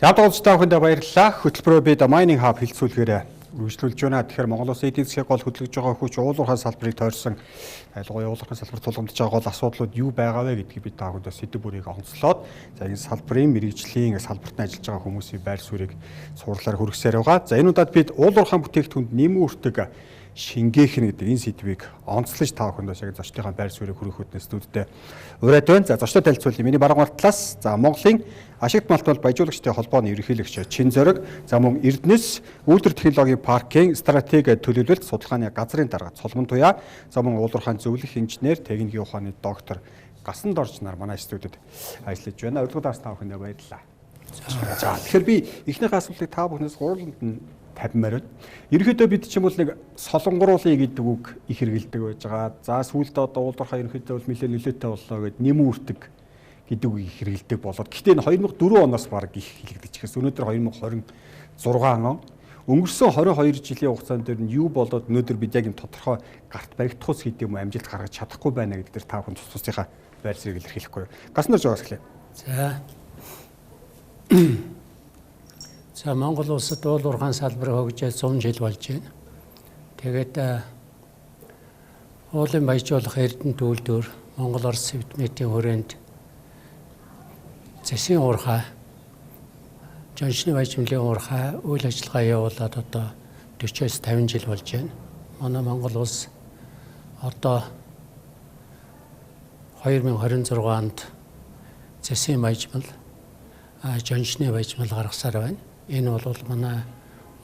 Явдал та бүхэндээ баярлалаа. Хөтөлбөрөө бид Mining Hub хэлэлцүүлгээр үргэлжлүүлж байна. Тэгэхээр Монгол Улсын эдийн засгийн гол хөдөлгөж байгаа хүч уул уурхайн салбарыг тойрсон, ялангуяа уул уурхайн салбар тулгамдж байгаа гол асуудлууд юу байгаа вэ гэдгийг бид та бүхэндээ сэдэв бүрийг онцлоод, за, энэ салбарын мэргэжлийн салбарт нь ажиллаж байгаа хүмүүсийн байр суурийг цувралаар хүргэсээр байгаа. За, энэ удаад бид уул уурхайн бүтээгдэхүүнд нэмэн өртөг шингээх нь гэдэг энэ сэдвийг онцлож та бүхэндээ яг зочдынхаа байр суурийг хүргэх үүднээс студидээ ураад байна. За, зочдод танилцуулъя. Миний баруун талаас, за, Монголын ашигт малтбал баяжуулагчдын холбооны ерөнхийлөгч Чин Зориг, за, мөн Эрдэнэс үйлдвэр технологийн паркийн стратеги төлөвлөлт судалгааны газрын дарга Цолмон Туяа, за, мөн уул уурхайн зөвлөх инженер, техникийн ухааны доктор Гасан Дорж нар манай студид ажиллаж байна. Урилгад орсон та бүхэндээ баярлалаа. За, тэгэхээр би эхнийхээ асуултыг та бүхнээс гурланд нь тавьмаар байна. Ерөнхийдөө бид ч юм бол нэг солонгоруулъя гэдэг үг их хэрэгэлдэг байж байгаа. За, сүүлдээ одоо уул уурхай ерөнхийдөө бол нэлээд нөлөөтэй боллоо гэд нэмэн үртэг гэдэг үг их хэрэгэлдэг болоод, гэхдээ энэ 2004 оноос баг их хэлэгдэж ихээс өнөөдөр 2026 он, өнгөрсөн 22 жилийн хугацаанд дээр нь юу болоод өнөөдөр бид яг юм тодорхой гарт баригдах ус гэдэг юм амжилт гаргаж чадахгүй байна гэдэг дээр та бүхэн тус тусынхаа байр суурийг илэрхийлэхгүй юу? Гасан Дорж байгаас эхлэе. За. За, Монгол улсад уул уурхайн салбар хөгжөөд 100 жил болж байна. Тэгээд уулын баяжуулах Эрдэнэт үйлдвэр Монгол Орос Сэвтмэтийн хүрээнд зэсийн уурхай, жоншны баяжмлын уурхай үйл ажиллагаа явуулаад одоо 40-оос 50 жил болж байна. Манай Монгол улс одоо 2026 онд зэсийн баяжмал, жоншны баяжмал гаргасаар байна. Энэ бол манай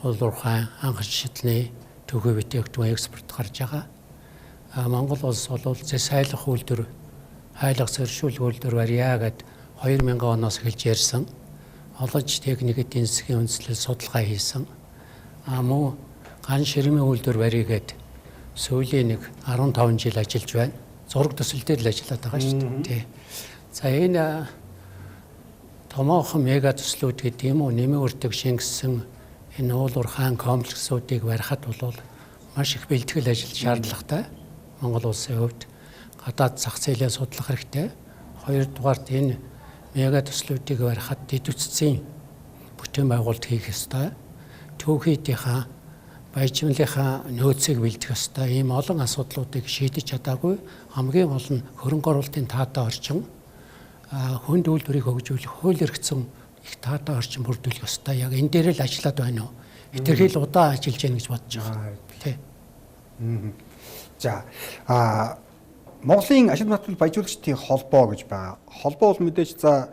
уул уурхай анхан шатны түүхий бүтээгдэхүүн экспорт гарч байгаа. Монгол улс бол зэс хайлах үйлдвэр, хайлах сэршүүл үйлдвэр барья гэд 2000 оноос эхэлж ярьсан. Олож техник эдийн засгийн үндэслэл судалгаа хийсэн. Мөн ган ширмийн үйлдвэр барья гэд сүүлийн нэг 15 жил ажиллаж байна. Зураг төсөл дээр л ажиллаад байгаа шүү дээ. За, энэ томоохон мега төслүүд гэдэг юм уу, нэмэн өртөг шингэсэн энэ уул уурхайн комплексуудыг барихад бол маш их бэлтгэл ажил шаардлагатай. Монгол улсын хувьд гадаад зах зээлээ судлах хэрэгтэй. Хоёрдугаарт, энэ мега төслүүдийг барихад дэд бүтцийн бүтээн байгуулалт хийх ёстой. Түүхийдийнхаа баяжмлынхаа нөөцийг бэлдэх ёстой. Ийм олон асуудлуудыг шийдэж чадаагүй. Хамгийн гол нь хөрөнгө оруулалтын таатай орчин, хүнд үйлдвэрийг хөгжүүлэх хууль эрх зүйн их таатай орчин бүрдүүлэх ёстой. Яг энэ дээр л ажиллаад байна уу? Хэтэрхийл удаан ажиллаж байна гэж бодож байгаа. Тий. За, Монголын ашиг малтбал баяжуулагчдын холбоо гэж байгаа. Холбоо бол мэдээж, за,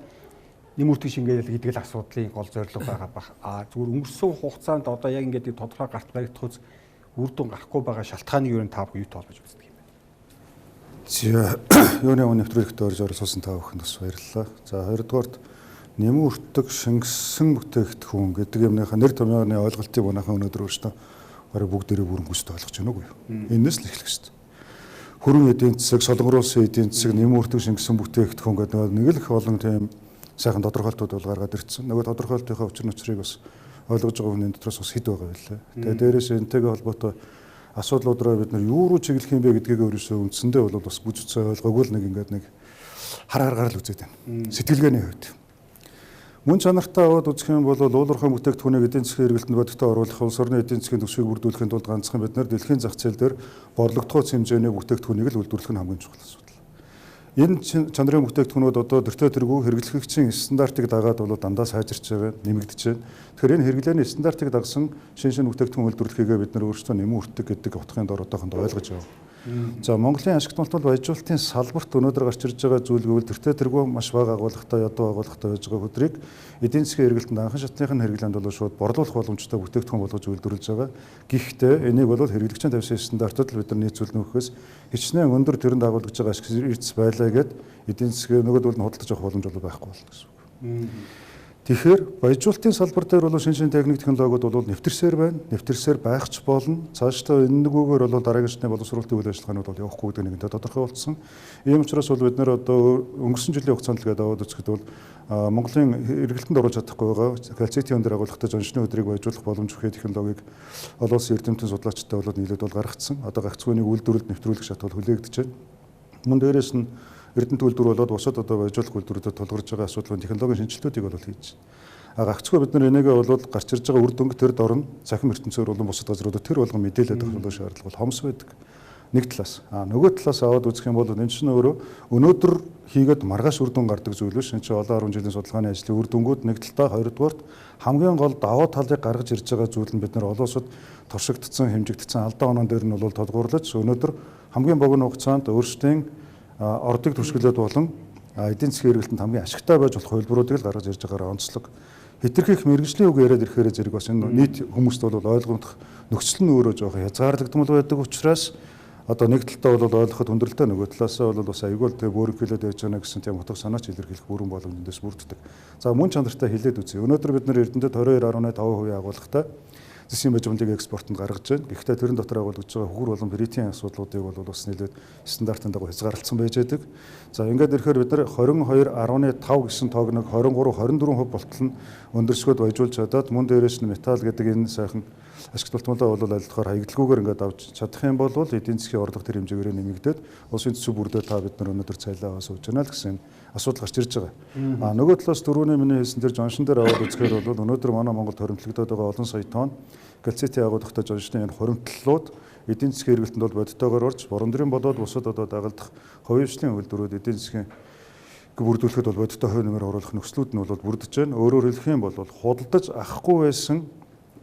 нэмэн үртэг шингээл гэдэг л асуудлын гол зорилго байгаа бах. Зүгээр өнгөрсөн хугацаанд одоо яг ингээд тодорхой гарт баригдах үз үр дүн гарахгүй байгаа шалтгааныг юу та бүхэн юутай холбож үздэг юм бэ? За, юуны өмнө нэвтрүүлэгт орж оролцуулсан та бүхэнд бас баярлалаа. За, хоёрдугаарт, нэмэн өртөг шингэсэн бүтээгдэхүүн гэдэг юмныхаа нэр томьёоны ойлголтыг манайхан өнөөдөр өөрсдөө бараг бүгдээрээ бүрэн гүйцэд ойлгож байна уу? Энэс л эхлэх хэрэгтэй. Хөрөн эдийн засаг, Солонгор улсын эдийн засаг, нэмэн өртөг шингэсэн бүтээгдэхүүн гэдэг нэг л их олон тийм сайхан тодорхойлтууд бол гаргаад ирсэн. Нөгөө тодорхойлтынхаа учир учрыг бас ойлгож байгаа хүний дотроос бас хэд байгаа байлаа. Тэгээ дээрээс энэтэйгээ холбоотой асуудлууд руу бид нар юу руу чиглэх юм бэ гэдгийг өөрөөсөө үндсэндээ бол бас бүж үцээ ойлгоогүй л нэг ингээд нэг хар харгаар л үзээд байна. Сэтгэлгээний хувьд. Мөн чанартай аваад үзэх юм бол уул уурхайн бүтээгдэхүүнийг эдийн засгийн хэрэглэлтэнд бодиттой оруулах, улс орны эдийн засгийн түвшийг бүрдүүлэхийн тулд ганцхан бид нар дэлхийн зах зээл дээр борлогдох хэмжээний бүтээгдэхүүнийг л үйлдвэрлэх нь хамгийн чухал асуудал. Энэ чанарын бүтээгдэхүүнүүд одоо тэртээ тэргүй хэрэглэгчийн стандартыг дагаад бол дандаа сайжирч байгаа, нэмэгдэж байна. Тэгэхээр энэ хэрэглээний стандартыг дагасан шинэ бүтээгдэхүүн үйлдвэрлэхийгээ бид нар өөрсдөө нэмэн өртөг гэдэг утгын дор одоохондоо ойлгож байгаа. За, Монголын ашигт малтбал баяжуулалтын салбарт өнөөдөр гарч ирж байгаа зүйл гэвэл тэртээ тэргүй маш бага агуулгатай, ядуу агуулгатай байж байгаа хөдрийг эдийн засгийн хэрэглэлтэнд анхан шатных нь хэрэглээнд бол шууд борлуулах боломжтой бүтээгдэхүүн болгож үйлдвэрлэж байгаа. Гэхдээ энийг бол хэрэглэгчийн тавьсан стандартад л бид нар нийцүүлнэ гэхээс хичнээн өндөр тэрэнд агуулгаж байгаа ашиг эрдэс байлаа гэд эдийн засгийн нөгөөдөл нь худалдаж авах боломж бол байхгүй болно гэсэн үг. Тэгэхээр баяжуулалтын салбар дээр бол шинэ техник технологиуд бол нэвтэрсээр байна. Нэвтэрсээр байх ч болно. Цаашдаа энэ нэгүүгээр бол дараагийн шатны боловсруулалтын үйл ажиллагаанууд бол явахгүй гэдэг нэгэнтээ тодорхой болсон. Ийм учраас бол бид нэр одоо өнгөрсөн жилийн хугацаанд л гээд аваад үзэхэд бол Монголын эргэлтэнд оруулж чадахгүй байгаа кальцитийн өндөр агуулгатай жоншны өдрийг баяжуулах боломж өгөх технологиг олон улсын эрдэмтэн судлаачтай болоод нийлээд бол гаргацсан. Одоо гагцхүүнийг үйлдвэрлэлд нэвтрүүлэх шат бол хүлээгдэж байна. Мөн дээрээс нь Эрдэнэт үйлдвэр болоод бусад одоо баяжуулах үйлдвэрүүдэд тулгарч байгаа асуудлын технологийн шинжилтүүдийг бол хийж байна. А гагцгүй бид нар энийгээ бол гарч ирж байгаа үр дүнг тэр дорно цахим ертөнцөөр болон бусад газруудад тэр болгон мэдээлээд авах шаардлага бол хомс байдаг. Нэг талаас. А нөгөө талаас аваад үзэх юм бол энэ чинь өөрөө өнөөдөр хийгээд маргааш үр дүн гардаг зүйл биш. Энэ чинь олон 10 жилийн судалгааны ажлын үр дүнгууд нэг талдаа, хоёрдугаарт хамгийн гол давуу талыг гаргаж ирж байгаа зүйл нь бид нар олон улсад туршигдсан, хэмжигдсэн алдаа оноон дээр нь бол тодгуурлаж өнөөдөр хамгийн богино хугацаанд өөрсдийн ордыг түшгэлээд болон эдийн засгийн эргэлтэнд хамгийн ашигтай байж болох хувилбаруудыг л гаргаж ирж байгаараа онцлог. Хэтэрхий их мэргэжлийн үг яриад ирэхээр зэрэг бас энэ нийт хүмүүст бол ойлгомдох нөхцөл нь өөрөө жоохон хязгаарлагдмал байдаг учраас одоо нэг талдаа бол ойлгоход хүндрэлтэй, нөгөө талаасаа бол бас аюул тэг бөөрөнхийлээд ярьж байна гэсэн тийм утга санаач илэрхийлэх бүрэн боломж эндээс бүрддэг. За мөн чанартай хилээд үзье. Өнөөдөр бид нар Эрдэнэтэд 22.5% агуулгатай зэсийн бажимлыг экспортод гаргаж байна. Гэхдээ тэрэн дотор агуулгаж байгаа хөхөр болон притийн асуудлуудыг бол бас нэлээд стандартын дагуу хязгаарлалцсан байж байдаг. За ингээд ирэхээр бид нар 22.5 гэсэн тоог нэг 23, 24% болтол нь өндөрсгөөд баяжуулж чадаад мөн дээрээс нь металл гэдэг энэ сайхан ашигт болтмолоо бол аль болохоор хаягдalгүйгээр ингээд авч чадах юм бол эдийн засгийн орлого тэр хэмжээгээр нэмэгдээд улсын төсөв бүрдээ та бид нар өнөөдөр цайлаа аваа сууж байна л гэсэн асуудал гарч ирж байгаа. А нөгөө талаас түрүүний миний хэлсэн тэр жоншин дээр аваад үзэхээр бол өнөөдөр манай Монголд хоримтлагдаад байгаа олон сая тонн кальцитийн агуулгатай жоншны энэ хоримтлалууд эдийн засгийн эргэлтэнд бол бодитоогоор орж борон дрын болоод бусад одоо дагалдах хувийн үйлдвэрүүд эдийн засгийн бүрдүүлэхэд бол бодиттой хувь нэмэр оруулах нөхцлүүд нь бол бүрдэж байна. Өөрөөр хэлэх юм бол худалдаж авахгүй байсан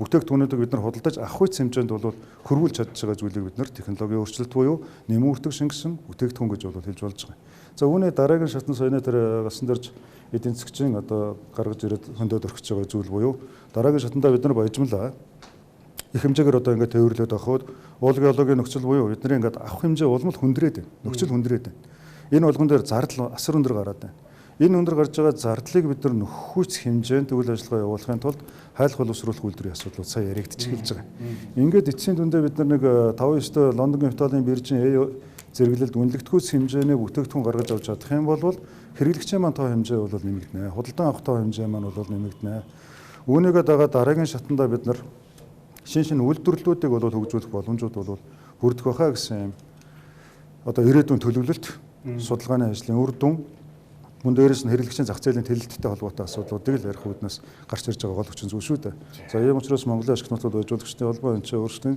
бүтээгдэхүүнүүдийг бид нар худалдаж авах үе хэмжээнд бол хөрвүүлж чадж байгаа зүйлийг бид нар технологийн өөрчлөлт буюу нэмэн үртэг шингэсэн бүтээгдэхүүн гэж бол хэлж болж байгаа. За үүний дараагийн шатны саяны тэр гасан дэрж эдийн засгчийн одоо гаргаж ирээд хөндөд орхиж байгаа зүйл буюу дараагийн шатандаа бид нар баяжмлаа. Их хэмжээгээр одоо ингээд тээвэрлээд авахд уул геологийн нөхцөл буюу бидний ингээд авах хэмжээ улам л хүндрээд байна. Нөхцөл хүндрээд байна. Энэ болгон дээр зардал асар өндөр гараад байна. Энэ өндөр гарч байгаа зардлыг бид нар нөхөх хэмжээнд үйл ажиллагаа явуулахын тулд хайлах боловсруулах үйлдвэрийн асуудлууд сая яригдчих хэлж байгаа. Ингээд эцсийн дүндээ бид нар нэг 5-9 Лондон капиталын биржийн A зэрэглэлд үнэлэгдэхүйц хэмжээний бүтээгдэхүүн гаргаж авч чадах юм бол хэрэглэгчийн маань тоо хэмжээ бол нэмэгдэнэ. Худалдан авах тоо хэмжээ маань бол нэмэгдэнэ. Үүнийгээ дагаа дараагийн шатандаа бид нар шин шин үйлдвэрлэлүүдийг бол хөгжүүлэх боломжууд бол бүрдэх байхаа гэсэн юм. Одоо ирээдүйн төлөвлөлт, судалгааны ажлын үр дүн мөн дээрээс нь хэрэглэгчийн зах зээлийн тэлэлттэй холбоотой асуудлуудыг л ярих үүднээс гарч ирж байгаа гол хүчин зүйл шүү дээ. За ийм учраас Монголын ашиг нутгад байжуулагчдын холбоо энэ чинь өөрсдийн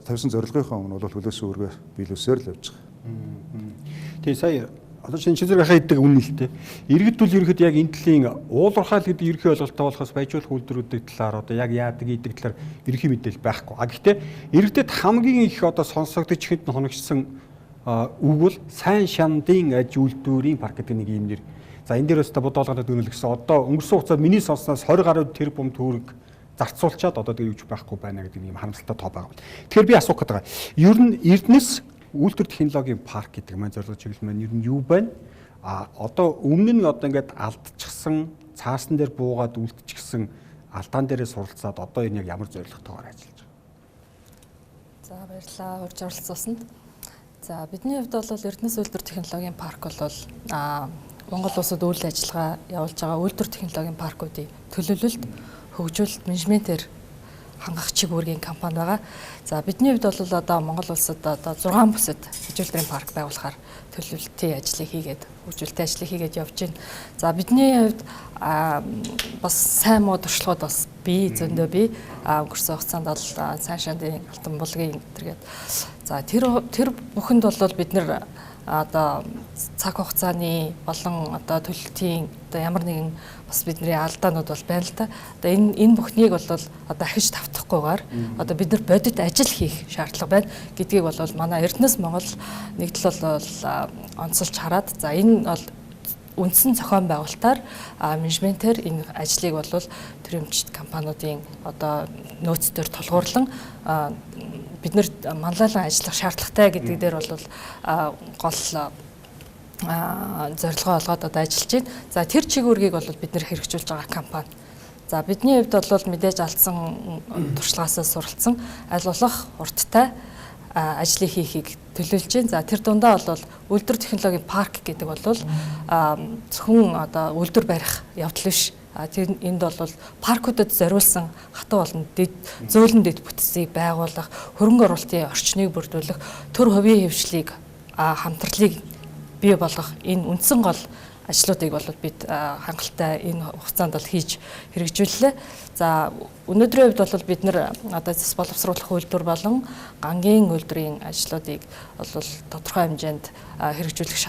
тавьсан зорилгынхаа өмнө бол хүлээсэн үүргээ биелүүлсээр л явж байгаа. Тийм сая одоо шинэ чизэр ахаа идэг үнэн л дээ. Иргэд бол ерхэд яг энэ төрлийн уулуурхаал гэдэг ерхий ойлголттой болохоос баяжуулах үйлдвэрүүдийн талаар одоо яг яадаг идэг талаар ерхий мэдээлэл байхгүй. А гэхдээ иргэдэд хамгийн их одоо сонсогдож ихэнд нь хоногчсон үг бол сайн шандын аж үйлдвэрийн парк гэдэг нэг юм нэр. За энэ дээр өстө бодоолгоод дүнэлгэсэн. Одоо өнгөрсөн хугацаанд миний сонсноос 20 гаруй тэрбум төгрөг зарцуулчаад одоо тэр юуч байхгүй байна гэдэг нэг юм харамсалтай тоо байгаа. Тэгэхээр би асуух гэдэг. Ер нь Эрдэнэс үйлдвэр технологийн парк гэдэг маань зорилго чиглэл маань ер нь юу байна? А одоо өмнө нь одоо ингээд алдчихсан, цаасан дээр буугаад үлдчихсэн алдаан дээрээ суралцаад одоо энэ яг ямар зорилготойгоор ажиллаж байгаа? За баярлалаа урьж оролцуулсанд. За бидний хувьд бол Эрдэнэс үйлдвэр технологийн парк бол Монгол улсад үйл ажиллагаа явуулж байгаа үйлдвэр технологийн паркуудын төлөвлөлт, хөгжүүлэлт, менежментээр хангах чиг үүргийн компани байгаа. За бидний хувьд бол одоо Монгол улсад одоо 6 бүсэд үйлдвэрийн парк байгуулахаар төлөвлөлтийн ажлыг хийгээд, хөгжүүлэлтийн ажлыг хийгээд явж байна. За бидний хувьд бас сайн муу туршлагууд бас бий, зөндөө бий. Өнгөрсөн хугацаанд бол сайн шандын алтан булгийн гэтэргээд за тэр бүхэнд бол бид нэр одоо цаг хугацааны болон одоо төлөлтийн одоо ямар нэгэн бас бидний алдаанууд бол байна л да. Одоо энэ бүхнийг бол одоо ахиж тавтахгүйгээр одоо бид нар бодит ажил хийх шаардлага байна гэдгийг бол манай Эрдэнэс Монгол нэгдэл бол онцолж хараад за энэ бол үндсэн зохион байгуулалтаар менежментээр энэ ажлыг бол төрөмжт компаниудын одоо нөөцдөр тулгуурлан бид нэр манлайлан ажиллах шаардлагатай гэдэг дээр бол гол зорилгоо олгоод одоо ажиллаж байна. За тэр чиг үүргийг бол бид нэр хэрэгжүүлж байгаа компани. За бидний хувьд бол мэдээж алдсан туршлагаасаа суралцсан аль болох хурдтай ажлыг хийхийг төлөвлөж байна. За тэр дундаа бол үйлдвэр технологийн парк гэдэг бол зөвхөн одоо үйлдвэр барих явдал биш. Тэр энд бол паркуудад зориулсан хатуу болон дэд зөөлөн дэд бүтцийг байгуулах, хөрөнгө оруулалтын орчныг бүрдүүлэх, төр хувийн хвшлийг хамтрлыг бий болгох энэ үндсэн гол ажлуудыг бол бид хангалттай энэ хугацаанд бол хийж хэрэгжүүллээ. За өнөөдрийн хувьд бол бид нар одоо зэс боловсруулах үйлдвэр болон гангийн үйлдвэрийн ажлуудыг бол тодорхой хэмжээнд хэрэгжүүлэх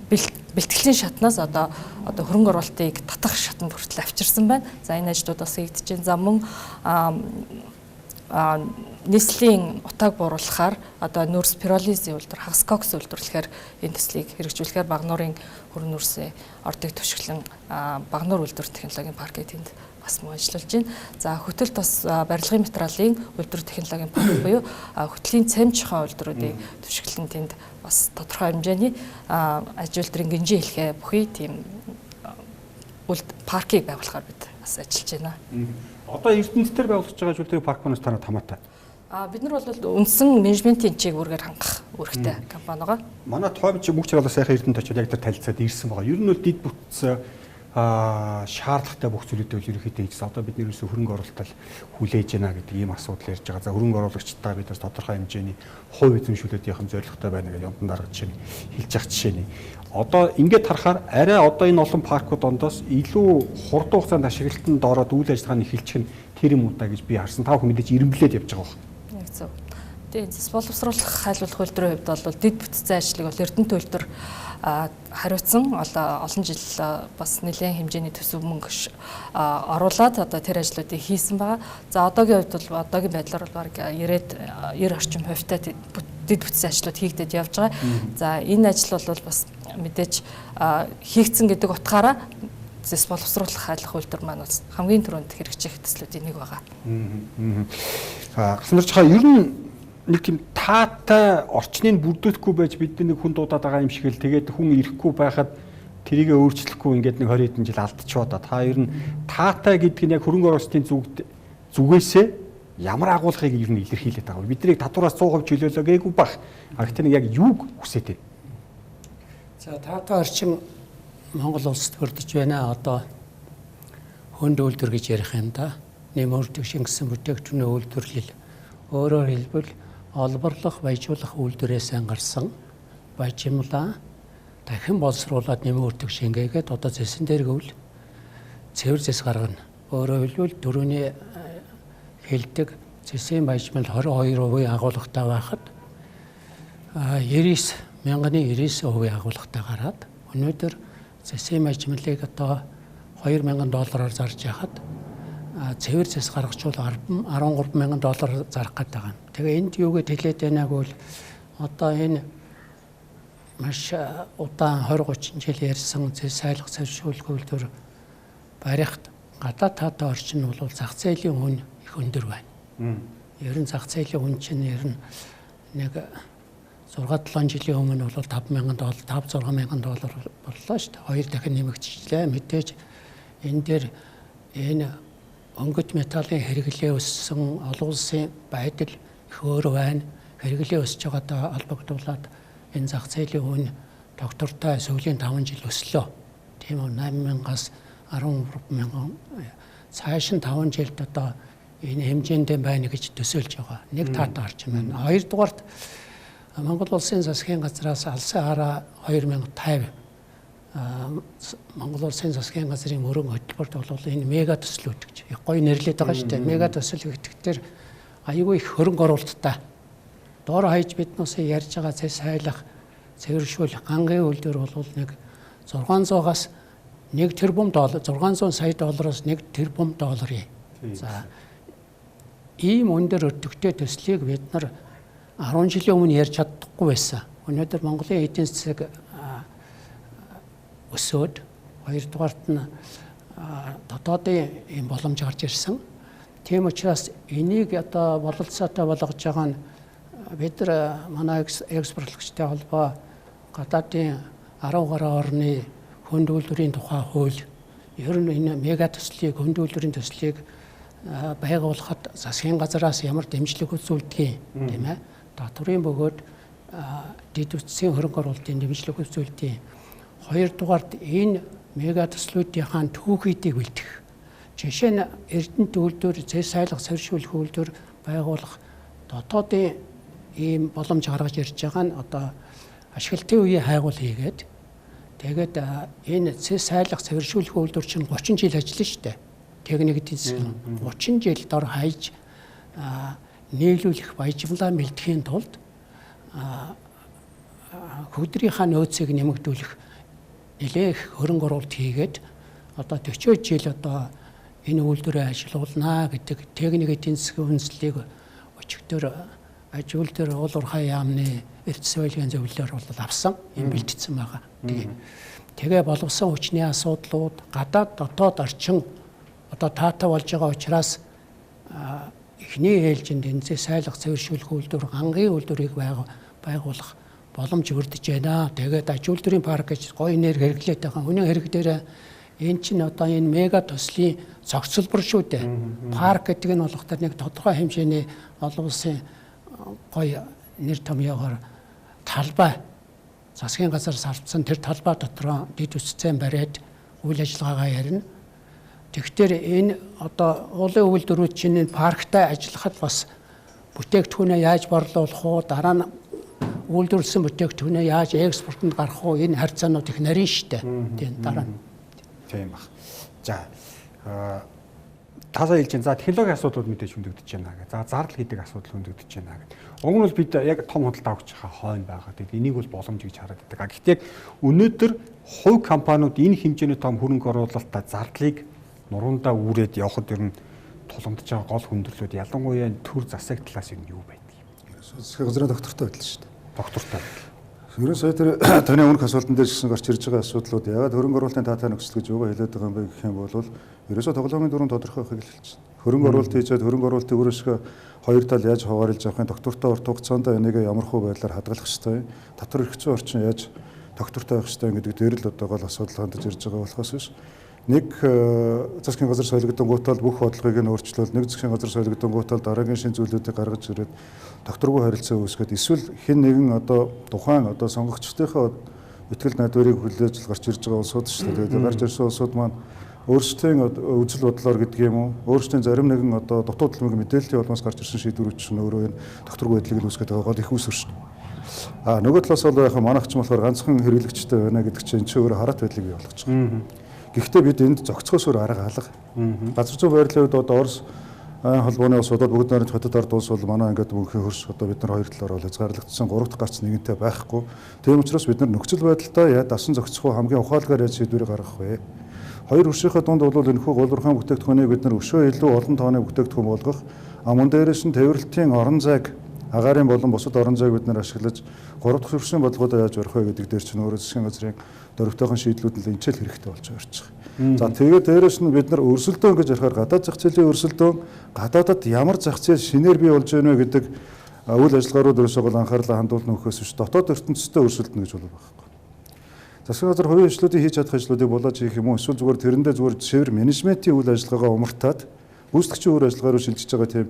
бэлтгэлийн шатнаас одоо хөрөнгө оруулалтыг татах шатанд хүртэл авчирсан байна. За энэ ажлууд бас хийгдэж байна. За мөн нийслэлийн утааг бууруулахаар одоо нүүрс пиролизийн үйлдвэр, хагас кокс үйлдвэрлэхээр энэ төслийг хэрэгжүүлэхээр Багнуурын хөрөн нүүрсийн ордыг түшиглэн Багнуур үйлдвэр технологийн паркийг тэнд бас мөн ажиллуулж байна. За хөтөлд бас барилгын материалын үйлдвэр технологийн парк буюу хөтлийн цемчхон үйлдвэрүүдийг түшиглэн тэнд бас тодорхой хэмжээний аж үйлдвэрийн гинжин хэлхээ бүхий тийм паркийг байгуулахаар бид бас ажиллаж байна. Одоо Эрдэнэт дээр байгуулж байгаа үйлдвэрийн парк манаас танад хамаатай. Бид нар бол үндсэн менежментийн чиг үүргээр хангах үүрэгтэй компани байгаа. Манай тоймч мөнх чаглаа сайхан Эрдэнэт очиод яг тэр танилцаад ирсэн байгаа. Ер нь бол дид бүтц шаардлагатай бүх зүйлүүдээ бол ерөнхийдөө хийжсэн. Одоо бид нэрээс хөрөнгө оруулалтал хүлээж байна гэдэг ийм асуудал ярьж байгаа. За хөрөнгө оруулагчдаа бид бас тодорхой хэмжээний хувь эзэмшүүлэлтийн зорилготой байна гэж юмдан дарга жишээ нь хэлж явах жишээ нь. Одоо ингээд харахаар арай одоо энэ олон паркууд ондоос илүү хурдан хугацаанд ашиглалтанд ороод үйл ажиллагааны эхэлчих нь тэр юм уу та гэж би харсан. Та бүхэн мэдээж ирэмблээд явж байгаа байх. Яг зөв. Тийм зэс боловсруулах хайлуулах үйлдвэрийн хувьд бол дэд бүтцийн ажлыг бол Эрдэнэт үйлдвэр хариуцсан олон жил бас нэлээд хэмжээний төсөв мөнгө оруулаад одоо тэр ажлуудыг хийсэн байгаа. За одоогийн хувьд бол одоогийн байдлаар бол бараг 90 орчим хувьтай дэд бүтцийн ажлууд хийгдээд явж байгаа. За энэ ажил бол бас мэдээж хийгдсэн гэдэг утгаараа зэс боловсруулах хайлах үйлдвэр маань бас хамгийн түрүүнд хэрэгжих төслүүдийн нэг байгаа. Гасан ер нь нэг тийм таатай орчныг бүрдүүлэхгүй байж бид нэг хүн дуудаад байгаа юм шиг л тэгээд хүн ирэхгүй байхад тэрийгэ өөрчлөхгүй ингээд нэг 20 хэдэн жил алдчихваа да. Та ер нь таатай гэдэг нь яг хөрөнгө оруулалтын зүгээсээ ямар агуулгыг ер нь илэрхийлээд байгаа вэ? Бид нарыг татвараас 100% чөлөөлөө гээгүй бах. А гэхдээ нэг яг юуг хүсээд байна? За таатай орчин Монгол улсад бүрдэж байна. Одоо хүнд үйлдвэр гэж ярих юм да. Нэмэрдэг шингэсэн бүтээгдэхүүний үйлдвэрлэл. Өөрөөр хэлбэл олборлох, баяжуулах үйлдвэрээс гарсан баяжмлаа дахин боловсруулад нэмэрдэг шингээгээд одоо зэсэн дээр гэвэл цэвэр зэс гаргана. Өөрөөр хэлбэл түрүүний хэлдэг зэсийн баяжмал 22% агуулгатай байхад 99% агуулгатай гараад өнөөдөр зэсийн баяжмалыг одоо $2000 зарж яхад цэвэр зэс гаргачвал $13,000 зарах гэдэг байгаа юм. Тэгээ энд юу гэж хэлээд байна гэвэл одоо энэ маш удаан 20 30 жил ярьсан зэс айлах цэвэршүүлэх үйлдвэр барихт гадаад таатай орчин нь бол зах зээлийн үн их өндөр байна. Ер нь зах зээлийн үн чинь ер нь нэг 6-7 жилийн өмнө бол $5,000 5-6 мянган доллар боллоо шүү дээ. Хоёр дахин нэмэгдчихлээ. Мэдээж энэ дээр энэ өнгөт металлын хэрэглээ өссөн, олон улсын байдал их өөр байна. Хэрэглээ өсөж байгаатай холбогдуулаад энэ зах зээлийн үн доктортой сүүлийн 5 жил өслөө. Тийм үү, 8,000-аас 13,000 цааш нь 5 жилд одоо энэ хэмжээндээ байна гэж төсөөлж байгаа. Нэг таатай орчин байна. Хоёрдугаарт Монгол улсын засгийн газраас алсын хараа 2050 Монгол улсын засгийн газрын мөрөн хөтөлбөрт бол энэ мега төслүүд гэж их гоё нэрлээд байгаа шүү дээ. Мега төсөл гэдэг аюул их хөрөнгө оруулалттай. Дор хаяж биднээс ярьж байгаа зэс хайлах, цэвэршүүлэх гангийн үйлдвэр бол нэг 600-аас 1 тэрбум доллар, 600 сая доллароос 1 тэрбум долларын. За ийм өндөр өртөгтэй төслийг бид нар 10 жилийн өмнө ярьж чаддаггүй байсан. Өнөөдөр Монголын эдийн засаг өсөөд хоёрдугаарт нь дотоодын ийм боломж гарч ирсэн. Тийм учраас энийг одоо бололцоотой болгож байгаа нь бид нар манай экспортлогчтой холбоо гадаадын 10 гаруй орны хүнд үйлдвэрийн тухай хууль ер нь энэ мега төслийг хүнд үйлдвэрийн төслийг байгуулахад засгийн газраас ямар дэмжлэг үзүүлдэг юм тийм ээ. Татврын бөгөөд дэд бүтцийн хөрөнгө оруулалтын дэмжлэг үзүүлдэг. Хоёрдугаарт энэ мега төслүүдийнхаа түүхийдийг бэлтгэх. Жишээ нь Эрдэнэт үйлдвэр, зэс айлах, сэршүүлэх үйлдвэр байгуулах дотоодын ийм боломж гаргаж ирж байгаа нь одоо ашиглалтын үеийн хайгуул хийгээд Тэгээд энэ цэс сайлах цэвэршүүлэх үйлдвэр чинь 30 жил ажиллана шүү дээ. Техник эдийн засгийн 30 жил дор хаяж нийлүүлэх баяжмалаа бэлтгэхийн тулд хөдрийнхаа нөөцийг нэмэгдүүлэх нэлээх хөрөнгө оруулалт хийгээд одоо 40 жил одоо энэ үйлдвэрээ ажилуулнаа гэдэг техник эдийн засгийн үндэслэлийг өчигдөр аж үйлдвэр уул уурхай яамны эрдэс соёлын зөвлөлөөр бол авсан, юм бэлтгэсэн байгаа. Тэгээ боловсон хүчний асуудлууд гадаад дотоод орчин одоо таатай болж байгаа учраас эхний ээлжинд энэ сайлах цэвэршүүлэх үйлдвэр, ангийн үйлдвэрийг байгуулах боломж бүрдэж байна. Тэгээд аж үйлдвэрийн парк гэж гоё нэр хэрэглээд байгаа. Үнэн хэрэг дээр энэ чинь одоо энэ мега төслийн зохицолбор шүү дээ. Парк гэдэг нь болохоор нэг тодорхой хэмжээний олон улсын гоё нэр томьёогоор талбай засгийн газар сарвцсан тэр талбай дотор дэд үсцэн бариад үйл ажиллагаагаа ярина. Тэгэхээр энэ одоо уулын үйлдвэрүүд чинь энэ парктай ажиллахад бас бүтээгдэхүүнээ яаж борлуулах уу, дараа нь үйлдвэрлэсэн бүтээгдэхүүнээ яаж экспортод гаргах уу, энэ харьцаанууд их нарийн штэ. Тийм дараа нь. Тийм баг. За таасаа хэлж байна. За технологийн асуудлууд мэдээж хөндөгдөж байна гэх. За зардал гэдэг асуудал хөндөгдөж байна гэх. Уг нь бол бид яг том худалдаа авахч хойно байгаа. Тэгээд энийг бол боломж гэж хараад байдаг. Гэхдээ яг өнөөдөр хувь компаниуд энэ хэмжээний том хөрөнгө оруулалтаа зардлыг нуруундаа үүрээд явхад ер нь тулгамдж байгаа гол хүндрэлүүд ялангуяа төр засаг талаас ер нь юу байдаг юм? Засгийн газрын доктортой байдал шүү дээ. Доктортой байдал. Ерөн сая тэр таны өмнөх асуултан дээр ч гэсэн гарч ирж байгаа асуудлууд яагаад хөрөнгө оруулалтын таатай нөхцөл гэж юугаа хэлээд байгаа юм бэ гэх юм бол ерөөсөө тоглоомын дүрэм тодорхой байхыг л хэлж байна. Хөрөнгө оруулалт хийжээд хөрөнгө оруулалтыг өөрөөсөө хоёр тал яаж хаваарилж авахын доктортой урт хугацаанд энийг ямар хуу байдлаар хадгалах ёстой юм. Татвар эрх зүйн орчин яаж доктортой байх ёстой гэдэг дээр л одоо гол асуудал хандаж ирж байгаа болохоос биш. Нэг засгийн газар солигдонгуутаа бүх бодлогыг нь өөрчлөөл, нэг засгийн газар солигдонгуутаа дараагийн шин зүйлүүдийг гаргаж ирээд докторгүй харилцаа үүсгээд эсвэл хэн нэгэн одоо тухайн одоо сонгогчдынхаа итгэл найдварыг хүлээж гарч ирж байгаа улсууд шүү дээ. Тэгээд гарч ирсэн улсууд маань өөрсдийн үзэл бодлоор гэдэг юм уу, өөрсдийн зарим нэгэн одоо дутуу төлмөг мэдээллийн улмаас гарч ирсэн шийдвэрүүд чинь өөрөө энэ докторгүй байдлыг л үүсгээд байгаа гол их үүсвэр шүү дээ. А нөгөө талаас бол яг манайх ч болохоор ганцхан хэрэглэгчтэй байна гэдэг чинь энэ өөрөө хараат байдлыг бий болгож байгаа. Гэхдээ бид энд зохицохоос өөр арга алга. Газар зүйн байрлалын хувьд одоо Орос холбооны улсуудад бүгд найрамдах Хятад ард улс бол манай ингээд мөнхийн хөрс одоо бид нар хоёр талаар бол хязгаарлагдсан, гурав дахь гарц нэгэнтэй байхгүй. Тийм учраас бид нар нөхцөл байдалтай яа дасан зохицох уу, хамгийн ухаалгаар яаж шийдвэрийг гаргах вэ? Хоёр хөршийнхээ дунд бол энэхүү гулуурхан бүтээгдэхүүнийг бид нар өшөө илүү олон тооны бүтээгдэхүүн болгох, мөн дээрээс нь тээвэрлэлтийн орон зайг агаарын болон бусад орон зайг бид нар ашиглаж гурав дахь хөршийн бодлогоудаа яаж барих вэ гэдэг дээр чинь өөрөө засгийн газрын дөрвтойхон шийдлүүд нь энэчэл хэрэгтэй болж байгаа юм. За тэгээд дээрээс нь бид нар өрсөлдөөн гэж ярихаар гадаад зах зээлийн өрсөлдөөн гадаадад ямар зах зээл шинээр бий болж байна вэ гэдэг үйл ажиллагаанууд ерөөсөө гол анхаарлаа хандуулна гэхээс биш дотоод ертөнцтэй өрсөлдөнө гэж бол байхгүй. Засгийн газар хувийн хвшлүүдийн хийж чадах ажлуудыг булааж хийх юм уу эсвэл зүгээр тэрэндээ зүгээр цэвэр менежментийн үйл ажиллагаагаа умартаад гүйцэтгэгчийн үйл ажиллагаа руу шилжиж байгаа тийм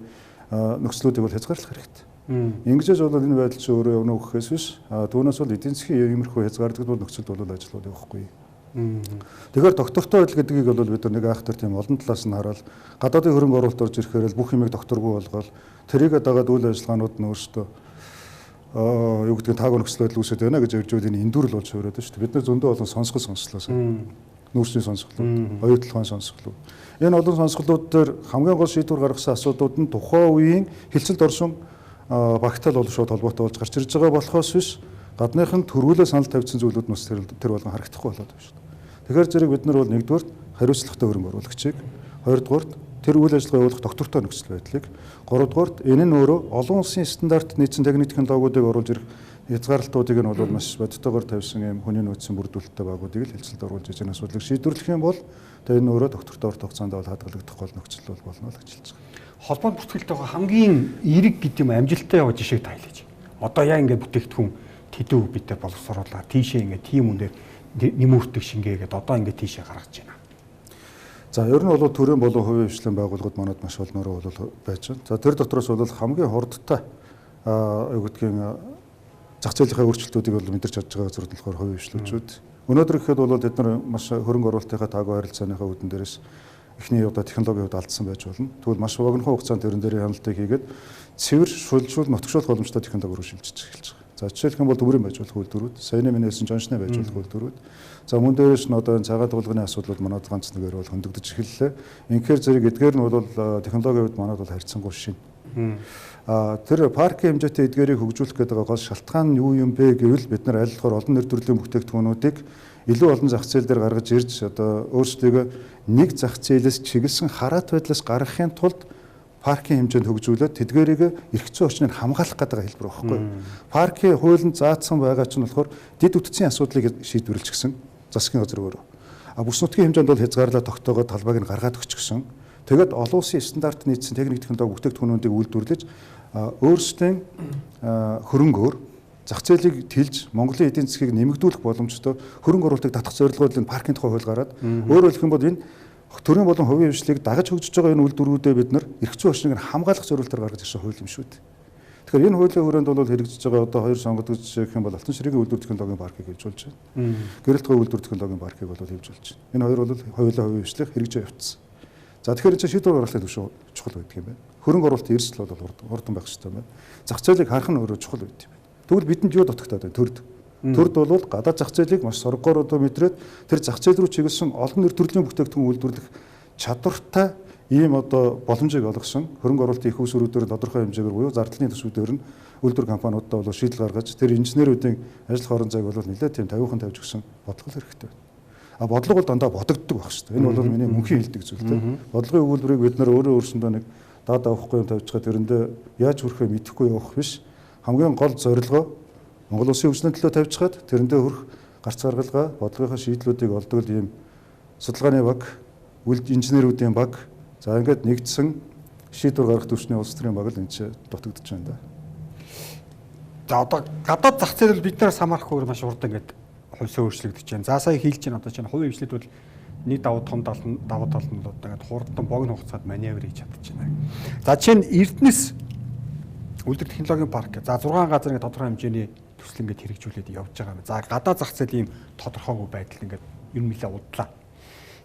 нөхцлүүдийг бол хязгаарлах хэрэгтэй. Ингэж бол энэ байдал чинь өөрөө явна гэхээс биш түүнээс бол эдийн засгийн иймэрхүү хязгаарлагдвал бол нөхцөлд бол ажлууд явахгүй. Тэгэхээр доктортой байдал гэдгийг бол бид нэг айхтар тийм олон талаас нь хараад гадаадын хөрөнгө оруулалт орж ирэхээр л бүх юмыг докторгүй болгоод тэрийг дагаад үйл ажиллагаанууд нь өөрсдөө юу гэдгийг таагүй нөхцөл байдал үүсээд байна гэж ярьж байвал энэ эндүрэл болж хувираад шүү дээ. Бид нар зөндөө олон сонсгол сонслоо. Нүүрсний сонсголууд, оюутлогын сонсголууд. Энэ олон сонсголууд дээр хамгийн гол шийдвэр гаргасан асуудлууд нь тухайн үеийн хилцэлд орсон багтаал бол шууд холбоотой болж гарч ирж байгаа болохоос биш гадных нь төрүүлээ санал тавьсан зүйлүүд нь бас тэр болгон харагдахгүй болоод байна шүү дээ. Тэгэхээр зэрэг бид нар бол нэгдүгээр хариуцлагатай хөрөнгө оруулагчийг, хоёрдугаарт тэр үйл ажиллагаа явуулах доктортой нөхцөл байдлыг, гуравдугаарт энэ нь өөрөө олон улсын стандарт нийцсэн техник технологиудыг оруулж ирэх хязгаарлалтуудыг нь бол маш бодитойгоор тавьсан юм хүний нөөцийн бүрдүүлэлттэй байгуудыг л хэлцэлд оруулж иж энэ асуудлыг шийдвэрлэх юм бол тэгээ энэ өөрөө доктортой урт хугацаанд бол хадгалагдах гол нөхцөл бол болно л гэж хэлж байгаа. Холбоонд бүртгэлтэй байгаа хамгийн эерэг гэдэг юм амжилттай яваа жишээг та хэлээч. Одоо яа ингээд бүтээгдэхүүн тэдүү битэй боловсруулаа тийшээ ингээд тийм үнээр нэмүүртэг шингээгээд одоо ингээд тийшээ гаргаж байна. За ер нь бол төрийн болон хувийн хвшлийн байгууллагууд манад маш олноороо бол байж байна. За тэр дотроос бол хамгийн хурдтай юу гэдгийг зах зээлийнхээ өөрчлөлтүүдийг бол мэдэрч чадж байгаа газрууд нь болохоор хувийн хвшлүүчүүд. Өнөөдөр гэхэд бол тэд нар маш хөрөнгө оруулалтынхаа таагүй харилцааныхаа үүдэн дээрээс эхний удаа технологийн хувьд алдсан байж болно. Тэгвэл маш богинохон хугацаанд тэрэн дээр хяналтыг хийгээд цэвэр шүлжүүл нутагшуулах боломжтой технологи руу шилжиж эхэлж байгаа. За жишээлх юм бол төмрийн байжуулах үйлдвэрүүд, саяны миний хэлсэн жоншны байжуулах үйлдвэрүүд. За мөн дээрээс нь одоо энэ цагаан тулганы асуудлууд манад ганц нэгээр бол хөндөгдөж эхэллээ. Инхээр зэрэг эдгээр нь бол технологийн хувьд манад бол харьцангуй шинэ. Тэр паркийн хэмжээтэй эдгээрийг хөгжүүлэх гэдэг гол шалтгаан нь юу юм бэ гэвэл бид нар аль болохоор олон нэр төрлийн бүтээгдэхүүнүүдийг илүү олон зах зээл дээр гаргаж ирж одоо өөрсдийгөө нэг зах зээлээс чиглэсэн хараат байдлаас гаргахын тулд паркийн хэмжээнд хөгжүүлээд тэдгээрийг эрх зүйн орчныг хамгаалах гэдэг хэлбэр багхгүй. Паркийн хуулинд заасан байгаа чинь болохоор дэд үтцийн асуудлыг шийдвэрлэж гисэн засгийн газар өөрөө. А бүс нутгийн хэмжээнд бол хязгаарлаа тогтоогоод талбайг нь гаргаад өгч гисэн. Тэгээд олон улсын стандарт нийцсэн техник технологи бүтээгдэхүүнүүдийг үйлдвэрлэж өөрсдийн хөрөнгөөр зах зээлийг тэлж Монголын эдийн засгийг нэмэгдүүлэх боломжтой хөрөнгө оруулалтыг татах зорилгоор энэ паркийн тухай хууль гараад өөрөөр хэлэх юм бол энэ төрийн болон хувийн хвшлийг дагаж хөгжиж байгаа энэ үйлдвэрүүдээ бид нар эрх зүйн орчныг хамгаалах зорилгоор гаргаж ирсэн хууль юм шүү дээ. Тэгэхээр энэ хуулийн хүрээнд бол хэрэгжиж байгаа одоо хоёр сонгогдож гэх юм бол Алтан ширээгийн үйлдвэр технологийн паркийг хөгжүүлж байна. Гэрэлт гой үйлдвэр технологийн паркийг бол хөгжүүлж байна. Энэ хоёр бол хоёулаа хувийн хвшлийг хэрэгжиж явцсан. За тэгэхээр энэ шийдвэр гаргахын түвшин чухал байдаг юм байна. Хөрөнгө оруулалтын эрсдэл бол хурдан байх хэрэгтэй байна. Зах зээлийг харах нь өөрөө чухал байдаг юм байна. Тэгвэл бидэнд юу дутагдаад байна? Төрд. Төрд бол гадаад зах зээлийг маш соргоор одоо мэдрээд тэр зах зээл рүү чиглэсэн олон нэр төрлийн бүтээгдэхүүн үйлдвэрлэх чадвартай ийм одоо боломжийг олгосон хөрөнгө оруулалтын их усрүүдээр тодорхой хэмжээгээр буюу зардлын төсвүүдээр нь үйлдвэр компаниудад бол шийдэл гаргаж тэр инженерүүдийн ажил хорон зайг бол нэлээд тийм тавиухан тавьж өгсөн бодлого хэрэгтэй байна. А бодлого бол дандаа бодогддог байх шүү дээ. Энэ бол миний мөнхийн хэлдэг зүйл тийм. Бодлогын өгүүлбэрийг бид нар өөрөө өөрсөндөө нэг даад авахгүй юм тавьчихад тэрэндээ яаж хүрэхээ мэдэхгүй явах биш. Хамгийн гол зорилгоо Монгол улсын хөгжлийн төлөө тавьчихад тэрэндээ хүрэх гарц гаргалгаа, бодлогынхаа шийдлүүдийг олдог л ийм судалгааны баг, үйл инженерүүдийн баг, за ингээд нэгдсэн шийдвэр гаргах түвшний улс төрийн баг л энэ ч дутагдчих байна да. За одоо гадаад зах зээл бид нараас хамаарахгүй маш хурдан ингээд хувьсаа өөрчлөгдөж байна. За сая хэлж байна одоо чинь хувийн хвшлүүд бол нэг давуу том тал нь давуу тал нь бол одоо ингээд хурдан богино хугацаанд маневр хийж чадчих байна. За жишээ нь Эрдэнэс үйлдвэр технологийн парк. За 6 газар ингээд тодорхой хэмжээний төсөл ингээд хэрэгжүүлээд явж байгаа юм. За гадаад зах зээл ийм тодорхойгүй байдал ингээд ер нь нэлээ удлаа.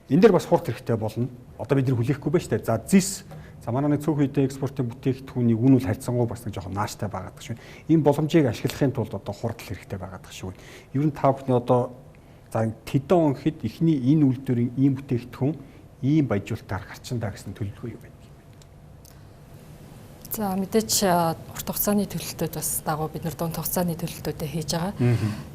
Энэ дээр бас хурд хэрэгтэй болно. Одоо бид нар хүлээхгүй байна шүү дээ. За зис за манай нэг цөөхөн хэдийн экспортын бүтээгдэхүүнийг үн үл харьцангуй бас нэг жоохон нааштай байгаад байгаа шүү. Энэ боломжийг ашиглахын тулд одоо хурдл хэрэгтэй байгаад байгаа шүү. Ер нь та бүхний одоо за тэдэн он хэд эхний энэ үйлдвэрийн ийм бүтээгдэхүүн ийм баяжуулалтаар гарчандаа гэсэн төлөвлөгөө юу байна? За мэдээж урт хугацааны төлөлтүүд бас дагуу бид нар дунд хугацааны төлөлтүүдээ хийж байгаа.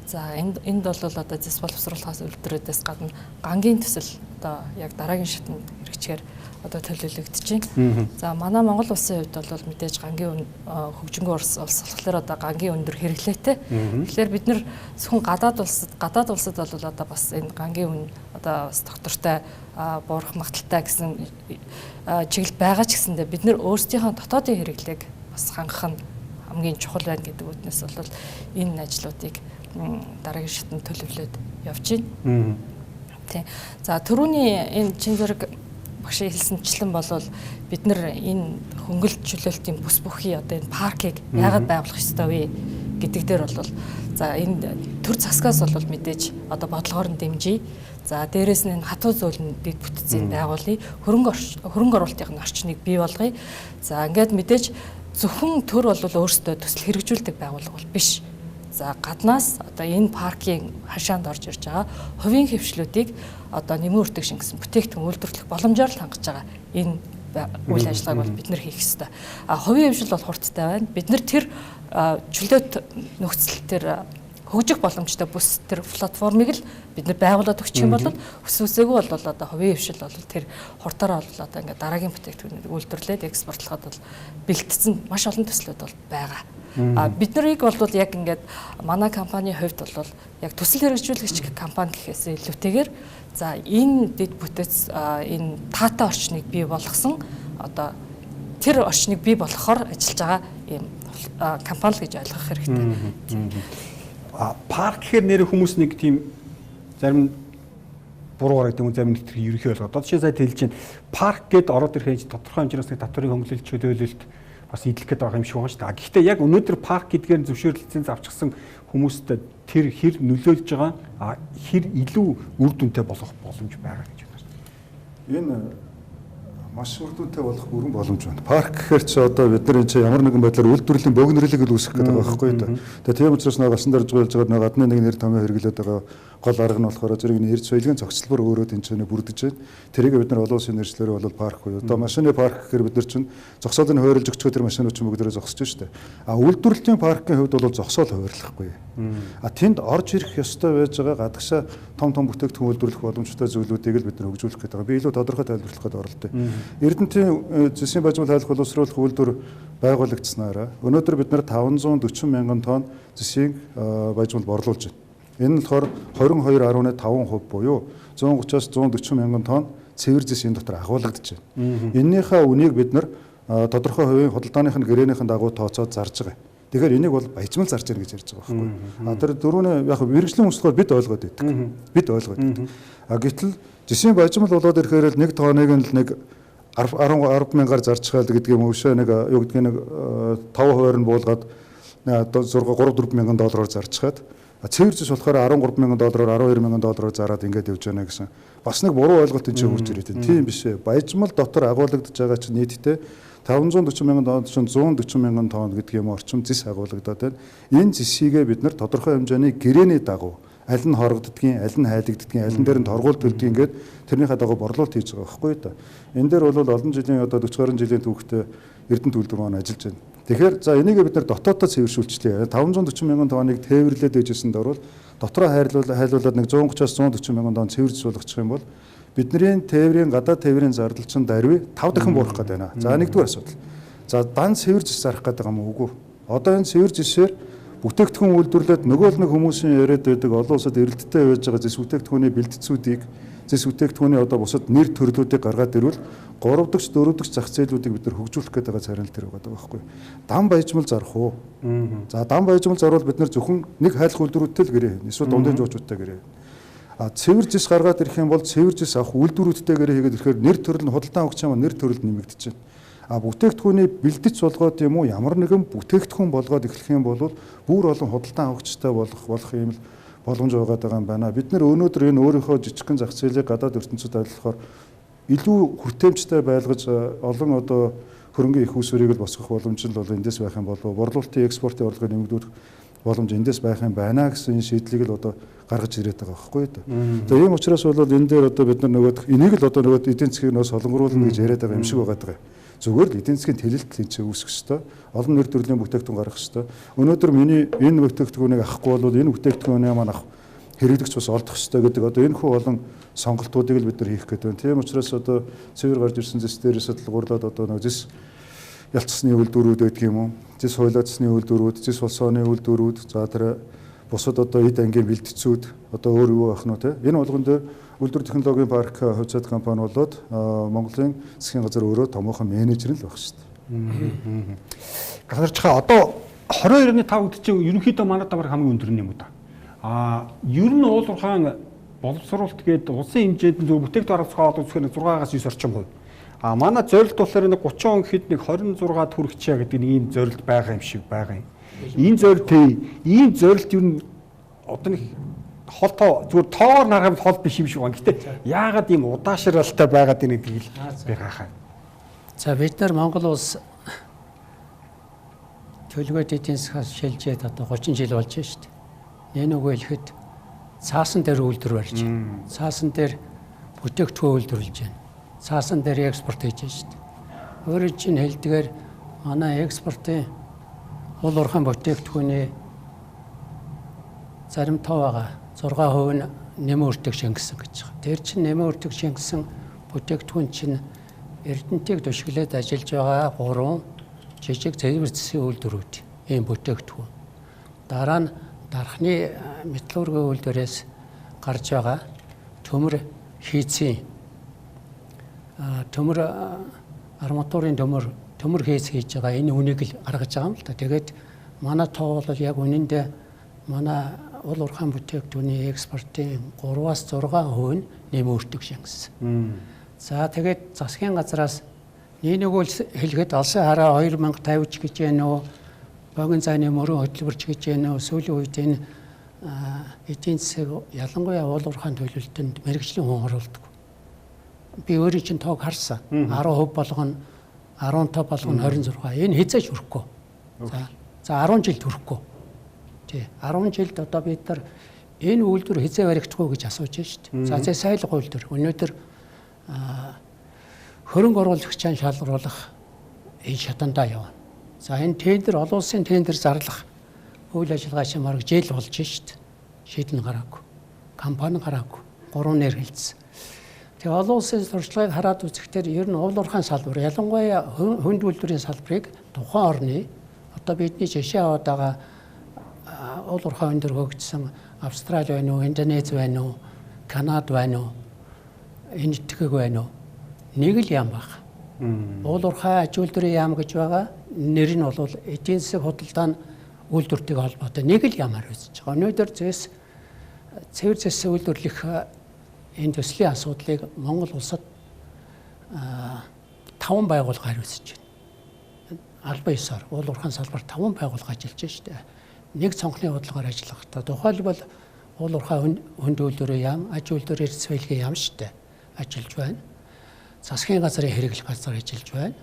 За энд бол одоо зэс боловсруулахаас үйлдвэрүүдээс гадна гангийн төсөл одоо яг дараагийн шатанд хэрэгжихээр одоо төлөвлөгдөж байна. За манай Монгол улсын хувьд бол мэдээж гангийн хөгжингүй улс болохоор одоо гангийн өндөр хэрэглээтэй. Тэгэхээр бид нар зөвхөн гадаад улсад бол одоо бас энэ гангийн үн одоо бас доктортой буурах магадaltaй гэсэн чиглэл байгаа ч гэсэндээ бид нар өөрсдийнхөө дотоодын хэрэглээг бас хангах нь хамгийн чухал байна гэдэг үднэс бол энэ ажлуудыг дараагийн шатанд төлөвлөд явж байна. Тийм. За түрүүний энэ чин зэрэг багшийн хэлсэнчлэн болвол бид нар энэ хөнгөлт чөлөөлтийн бүс бүхий одоо энэ паркийг яагаад байгуулах ёстой вэ гэдэг дээр бол за энэ төр засгаас бол мэдээж одоо бодлогоор нь дэмжийе. За дээрэс нь энэ хатуу зөөлөн дэд бүтцийг байгуулъя. Хөрөнгө оруулалтын орчныг бий болгоё. За ингээд мэдээж зөвхөн төр бол өөрсдөө төсөл хэрэгжүүлдэг байгууллага бол биш. За гаднаас одоо энэ паркийн хашаанд орж ирж байгаа хувийн хэвшлүүдийг одоо нэмэн өртөг шингэсэн бүтээгдэхүүн үйлдвэрлэх боломжоор л хангаж байгаа энэ үйл ажиллагааг бол бид нар хийх ёстой. А хувийн хэвшил бол хурдтай байна. Бид нар тэр чөлөөт нөхцөл тэр хөгжих боломжтой бүс тэр платформыг л бид нар байгуулад өгчих юм бол хүсвэсээгүй бол одоо хувийн хэвшил бол тэр хурдаараа бол одоо ингээд дараагийн бүтээгдэхүүнийг үйлдвэрлээд экспортлоход бол бэлтгэсэн маш олон төслүүд бол байгаа. А бид нарыг бол яг ингээд манай компанийн хувьд бол яг төсөл хэрэгжүүлэгч компани гэхээс илүүтэйгээр за энэ дэд бүтэц энэ таатай орчныг бий болгосон одоо тэр орчныг бий болгохоор ажиллаж байгаа ийм компани л гэж ойлгох хэрэгтэй. Парк гэхээр нэр хүмүүс нэг тийм зарим буруугаар гэдэг юм зарим нэг тэр ерөнхий ойлгоод. Одоо жишээ сая хэлж чинь парк гэд ороод ирэхэд тодорхой хэмжээнээс нэг татварын хөнгөлөлт чөлөөлөлт бас идэлх гээд байгаа юм шиг байна шүү дээ. Гэхдээ яг өнөөдөр парк гэдгээр зөвшөөрөл лиценз авчихсан хүмүүст тэр хэр нөлөөлж байгаа хэр илүү үр дүнтэй болох боломж байгаа гэж байна. Энэ Маш үр дүнтэй болох бүрэн боломж байна. Парк гэхээр чи одоо бид нар энэ чи ямар нэгэн байдлаар үйлдвэрлэлийн богинорыг л үүсгэх гэдэг байгаа байхгүй юу? Тэгээ тийм учраас нэг гасан дарж гойлж байгаа нэг гадны нэг нэр томьёо хэрэглээд байгаа гол арга нь болохоор зэрэг нэр соёлын зохицлбор өөрөө энэ чинь бүрдэж байна. Тэрийг бид нар олон улсын нэршлэрээ бол парк буюу одоо машины парк гэхээр бид нар чинь зогсоолыг хойрлж өгчхөө тэр машинууд чинь бүгдээрээ зогсож штэ. А үйлдвэрлэлийн паркын хувьд бол зогсоол хойрлохгүй. А тэнд орж ирэх ёстой байж байгаа гадагшаа том том бүтээгдэхүүн үйлдвэрлэх боломжтой зүйлүүдийг л бид нар хөгжүүлэх гэдэг байгаа. Би илүү тодорхой тайлбарлах гээд оролдъё. Эрдэнтийн зэсийн бажмал хайлах боловсруулах үйлдвэр байгуулагдсанаараа өнөөдөр бид нар 540 мянган тонн зэсийн бажмал борлуулж байна. Энэ нь болохоор 22.5% буюу 130-аас 140 мянган тонн цэвэр зэс энэ дотор агуулгадж байна. Эннийхээ үнийг бид нар тодорхой хувийн худалдааных нь гэрээнийхэн дагуу тооцоод зарж байгаа. Тэгэхээр энийг бол баяжмал зарж яах гэж ярьж байгаа байхгүй. А тэр дөрөвний яг мэрэгжлийн хүмүүс болохоор бид ойлгоод байдаг. Бид ойлгоод байдаг. А гэтэл зэсийн баяжмал болоод ирэхээр л нэг тонныг нь л нэг 10 мянгаар зарчгаал гэдэг юм өшөө нэг юу гэдгийг нэг 5% нь буулгаад 6 3 4 мянган доллараар зарчгаад цэвэр зэс болохоор 13 мянган доллараар 12 мянган доллараар зараад ингээд явж байна гэсэн бас нэг буруу ойлголт энэ чинь хурж ирээд байна. Тийм биш ээ. Баяжмал дотор агуулгадж байгаа чинь нийтдээ 540 мянган тонн чинь 140 мянган тонн гэдэг юм орчим зэс агуулгадаад байна. Энэ зэсийгээ бид нар тодорхой хэмжээний гэрээний дагуу аль нь хорогддгийн, аль нь хайлагддгийн, аль нь дээр нь торгуул төлдгийг ингээд тэрнийхээ дагуу борлуулалт хийж байгаа байхгүй юу та. Энэ дээр бол олон жилийн одоо 40 гаруй жилийн түүхтэй Эрдэнэт үйлдвэр маань ажиллаж байна. Тэгэхээр за энийг бид нар дотооддоо цэвэршүүлчихлээ. 540 мянган тонныг тээвэрлээд байжсэн дөрвөл дотроо хайлуулад нэг 130-аас 140 мянган тонн цэвэр зэс болгочих юм бол бидний тээврийн гадаад тээврийн зардал чинь даруй 5 дахин буурах гэдэг байна. За нэгдүгээр асуудал. За дан цэвэр зэс зарах гэдэг юм уу? Үгүй. Одоо энэ цэвэр зэсээр бүтээгдэхүүн үйлдвэрлээд нөгөө л нэг хүмүүсийн яриад байдаг олон улсад эрэлттэй байж байгаа зэс бүтээгдэхүүний бэлтцүүдийг зэс бүтээгдэхүүний одоо бусад нэр төрлүүдийг гаргаад ирвэл 3 дахь 4 дахь зах зээлүүдийг бид нар хөгжүүлэх гээд байгаа царин тэр байгаа байхгүй. Дан баяжмал зарах уу? За дан баяжмал зарвал бид нар зөвхөн нэг хайлах үйлдвэрүүдтэй л гэрээ хийнэ. Эсвэл дундын жуучуудтай гэрээ хийнэ. А цэвэр зэс гаргаад ирэх юм бол цэвэр зэс авах үйлдвэрүүдтэй гэрээ хийгээд ирэхээр нэр төрөл нь худалдан авагч юм нэр төрөлд нэмэгдэж байна. А бүтээгдэхүүний бэлдэж болгоод юм уу ямар нэгэн бүтээгдэхүүн болгоод эхлэх юм бол бүр олон худалдан авагчтай болох юм л боломж байгаад байгаа юм байна. Бид нар өнөөдөр энэ өөрийнхөө жижигхэн зах зээлийг гадаад ертөнцид адилхаар илүү хүртээмжтэй байлгаж олон одоо хөрөнгөний их усвэрийг л босгох боломж нь бол эндээс байх юм болов. Борлуулалтын экспортын орлогыг нэмэгдүүлэх боломж эндээс байх юм байна гэсэн энэ шийдлийг л одоо гаргаж ирээд байгаа байхгүй юу. Тэгээ ийм учраас бол энэ дээр одоо бид нар нөгөө энийг л одоо нөгөө эдийн засгийг нөө солонгоруулна гэж яриад байгаа юм шиг байгаа даа. Зүгээр л эдийн засгийн тэлэлт энэ чинь үүсэх ёстой. Олон нэр төрлийн бүтээгдэхүүн гаргах ёстой. Өнөөдөр миний энэ бүтээгдэхүүнийг авахгүй бол энэ бүтээгдэхүүнээ маань авах хэрэглэгч бас олдох ёстой гэдэг одоо энэ хүү олон сонголтуудыг л бид нар хийх гэдэг байна. Тийм учраас одоо цэвэр гарч ирсэн зэс дээрээс тулгуурлаад одоо нэг зэс ялцсны үйлдвэрүүд байдаг юм уу? Зэс хуйлаацсны үйлдвэрүүд, зэс болсооны үйлдвэрүүд, за тэр бусад одоо эд ангийн бэлтцүүд одоо өөр юу байх нь вэ? Энэ болгон дээр үйлдвэр технологийн парк хувьцаат компани болоод Монголын засгийн газар өөрөө томоохон менежер нь л байх шүү дээ. Газарчхаа одоо 22.5 гэдэг чинь ерөнхийдөө манай давар хамгийн өндөр нь юм уу та? А ер нь уул уурхаан боловсруулалт гээд улсын хэмжээнд зөв бүтээгдэхүүн оруулах хоол үзэхээр 6-аас 9 орчим хувь. А манай зорилт болохоор нэг 30 он гэхэд нэг 26-д хүрэхчээ гэдэг нэг ийм зорилт байгаа юм шиг байгаа юм. Энэ зорилт ийм зорилт ер нь одоо нэг хол тоо зүгээр тоогоор нарах юм хол биш юм шиг байна. Гэтэ яагаад ийм удаашралтай байгаад байна гэдгийг л би гайхаа. За бид нар Монгол улс төлгөөд эдийн засгаас шилжээд одоо 30 жил болж байна шүү дээ. Энэ үг хэлэхэд цаасан дээр үйлдвэр барьж байна. Цаасан дээр бүтээгдэхүүн үйлдвэрлэж байна. Цаасан дээр экспорт хийж байна шүү дээ. Өөрөөр чинь хэлдгээр манай экспортын уул уурхайн бүтээгдэхүүний зарим тоо байгаа 6% нь нэмэн өртөг шингэсэн гэж байгаа. Тэр чинь нэмэн өртөг шингэсэн бүтээгдэхүүн чинь Эрдэнтийг түшиглээд ажиллаж байгаа 3 жижиг цэвэр зэсийн үйлдвэрүүд ийм бүтээгдэхүүн. Дараа нь дархны металлургийн үйлдвэрээс гарч байгаа төмөр хийцийн төмөр арматурын төмөр хийц хийж байгаа энэ үнийг л гаргаж байгаа юм л та. Тэгээд манай тоо бол яг үнэндээ манай уул уурхайн бүтээгдэхүүний экспортын 3-аас 6% нь нэмэн өртөг шингэсэн. За тэгээд засгийн газраас нэг хэлэхэд алсын хараа 2050 ч гэж байна уу, богино зайны мөрөн хөтөлбөрч гэж байна уу, сүүлийн үед энэ эдийн засаг ялангуяа уул уурхайн төлөлтөнд мэргэжлийн хүн оруулдаг. Би өөрийн чинь тоог харсан. 10% болгоно, 15 болгоно, 26. Энэ хизээч хүрэхгүй. За 10 жилд хүрэхгүй. Тий. 10 жилд одоо бид нар энэ үйлдвэр хизээ баригдах уу гэж асууж байна шүү дээ. За зэ сайлга үйлдвэр. Өнөөдөр хөрөнгө оруулагчаа шалгаруулах энэ шатандаа явна. За энэ тендер, олон улсын тендер зарлах үйл ажиллагаа чинь бараг жил болж шүү дээ. Шийдэл гараагүй. Компани гараагүй. 3 нэр хэлсэн. Тэгээ олон улсын туршлагыг хараад үзэхдээ ер нь уул уурхайн салбар, ялангуяа хүнд үйлдвэрийн салбарыг тухайн орны одоо бидний жишээ аваад байгаа уул уурхай өндөр хөгжсөн Австрали байна уу, Индонез байна уу, Канада байна уу, Энэтхэг байна уу? Нэг л яам баг. Уул уурхай аж үйлдвэрийн яам гэж байгаа. Нэр нь бол эдийн засаг худалдаа нь үйлдвэртэй холбоотой нэг л яамаар үзэж байгаа. Өнөөдөр зэс цэвэр зэс үйлдвэрлэх энэ төслийн асуудлыг Монгол улсад 5 байгууллага хариуцж байна. Албан ёсоор уул уурхайн салбар 5 байгууллага ажиллаж байна шүү дээ. Нэг цонхны бодлогоор ажиллах та. Тухайлбал уул уурхай хүнд үйлдвэрийн яам, аж үйлдвэрийн эрдэс баялагын яам шүү дээ. Ажиллаж байна. Засгийн газрын хэрэглэх газар ажиллаж байна.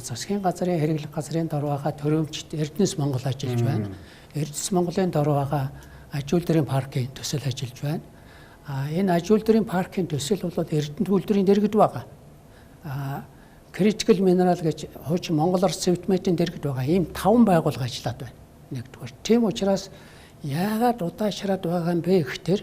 Засгийн газрын хэрэглэх газрын дор байгаа төрөмжт Эрдэнэс Монгол ажиллаж байна. Эрдэнэс Монголын дор байгаа аж үйлдвэрийн паркийн төсөл ажиллаж байна. Энэ аж үйлдвэрийн паркийн төсөл бол Эрдэнэт үйлдвэрийн дэргэд байгаа. Critical mineral гэж хуучин Монгол Арс цэвтмэтийн дэргэд байгаа. Ийм 5 байгууллага ажиллаад байна. Нэгдүгээр. Тийм учраас яагаад удаашраад байгаа юм бэ гэхээр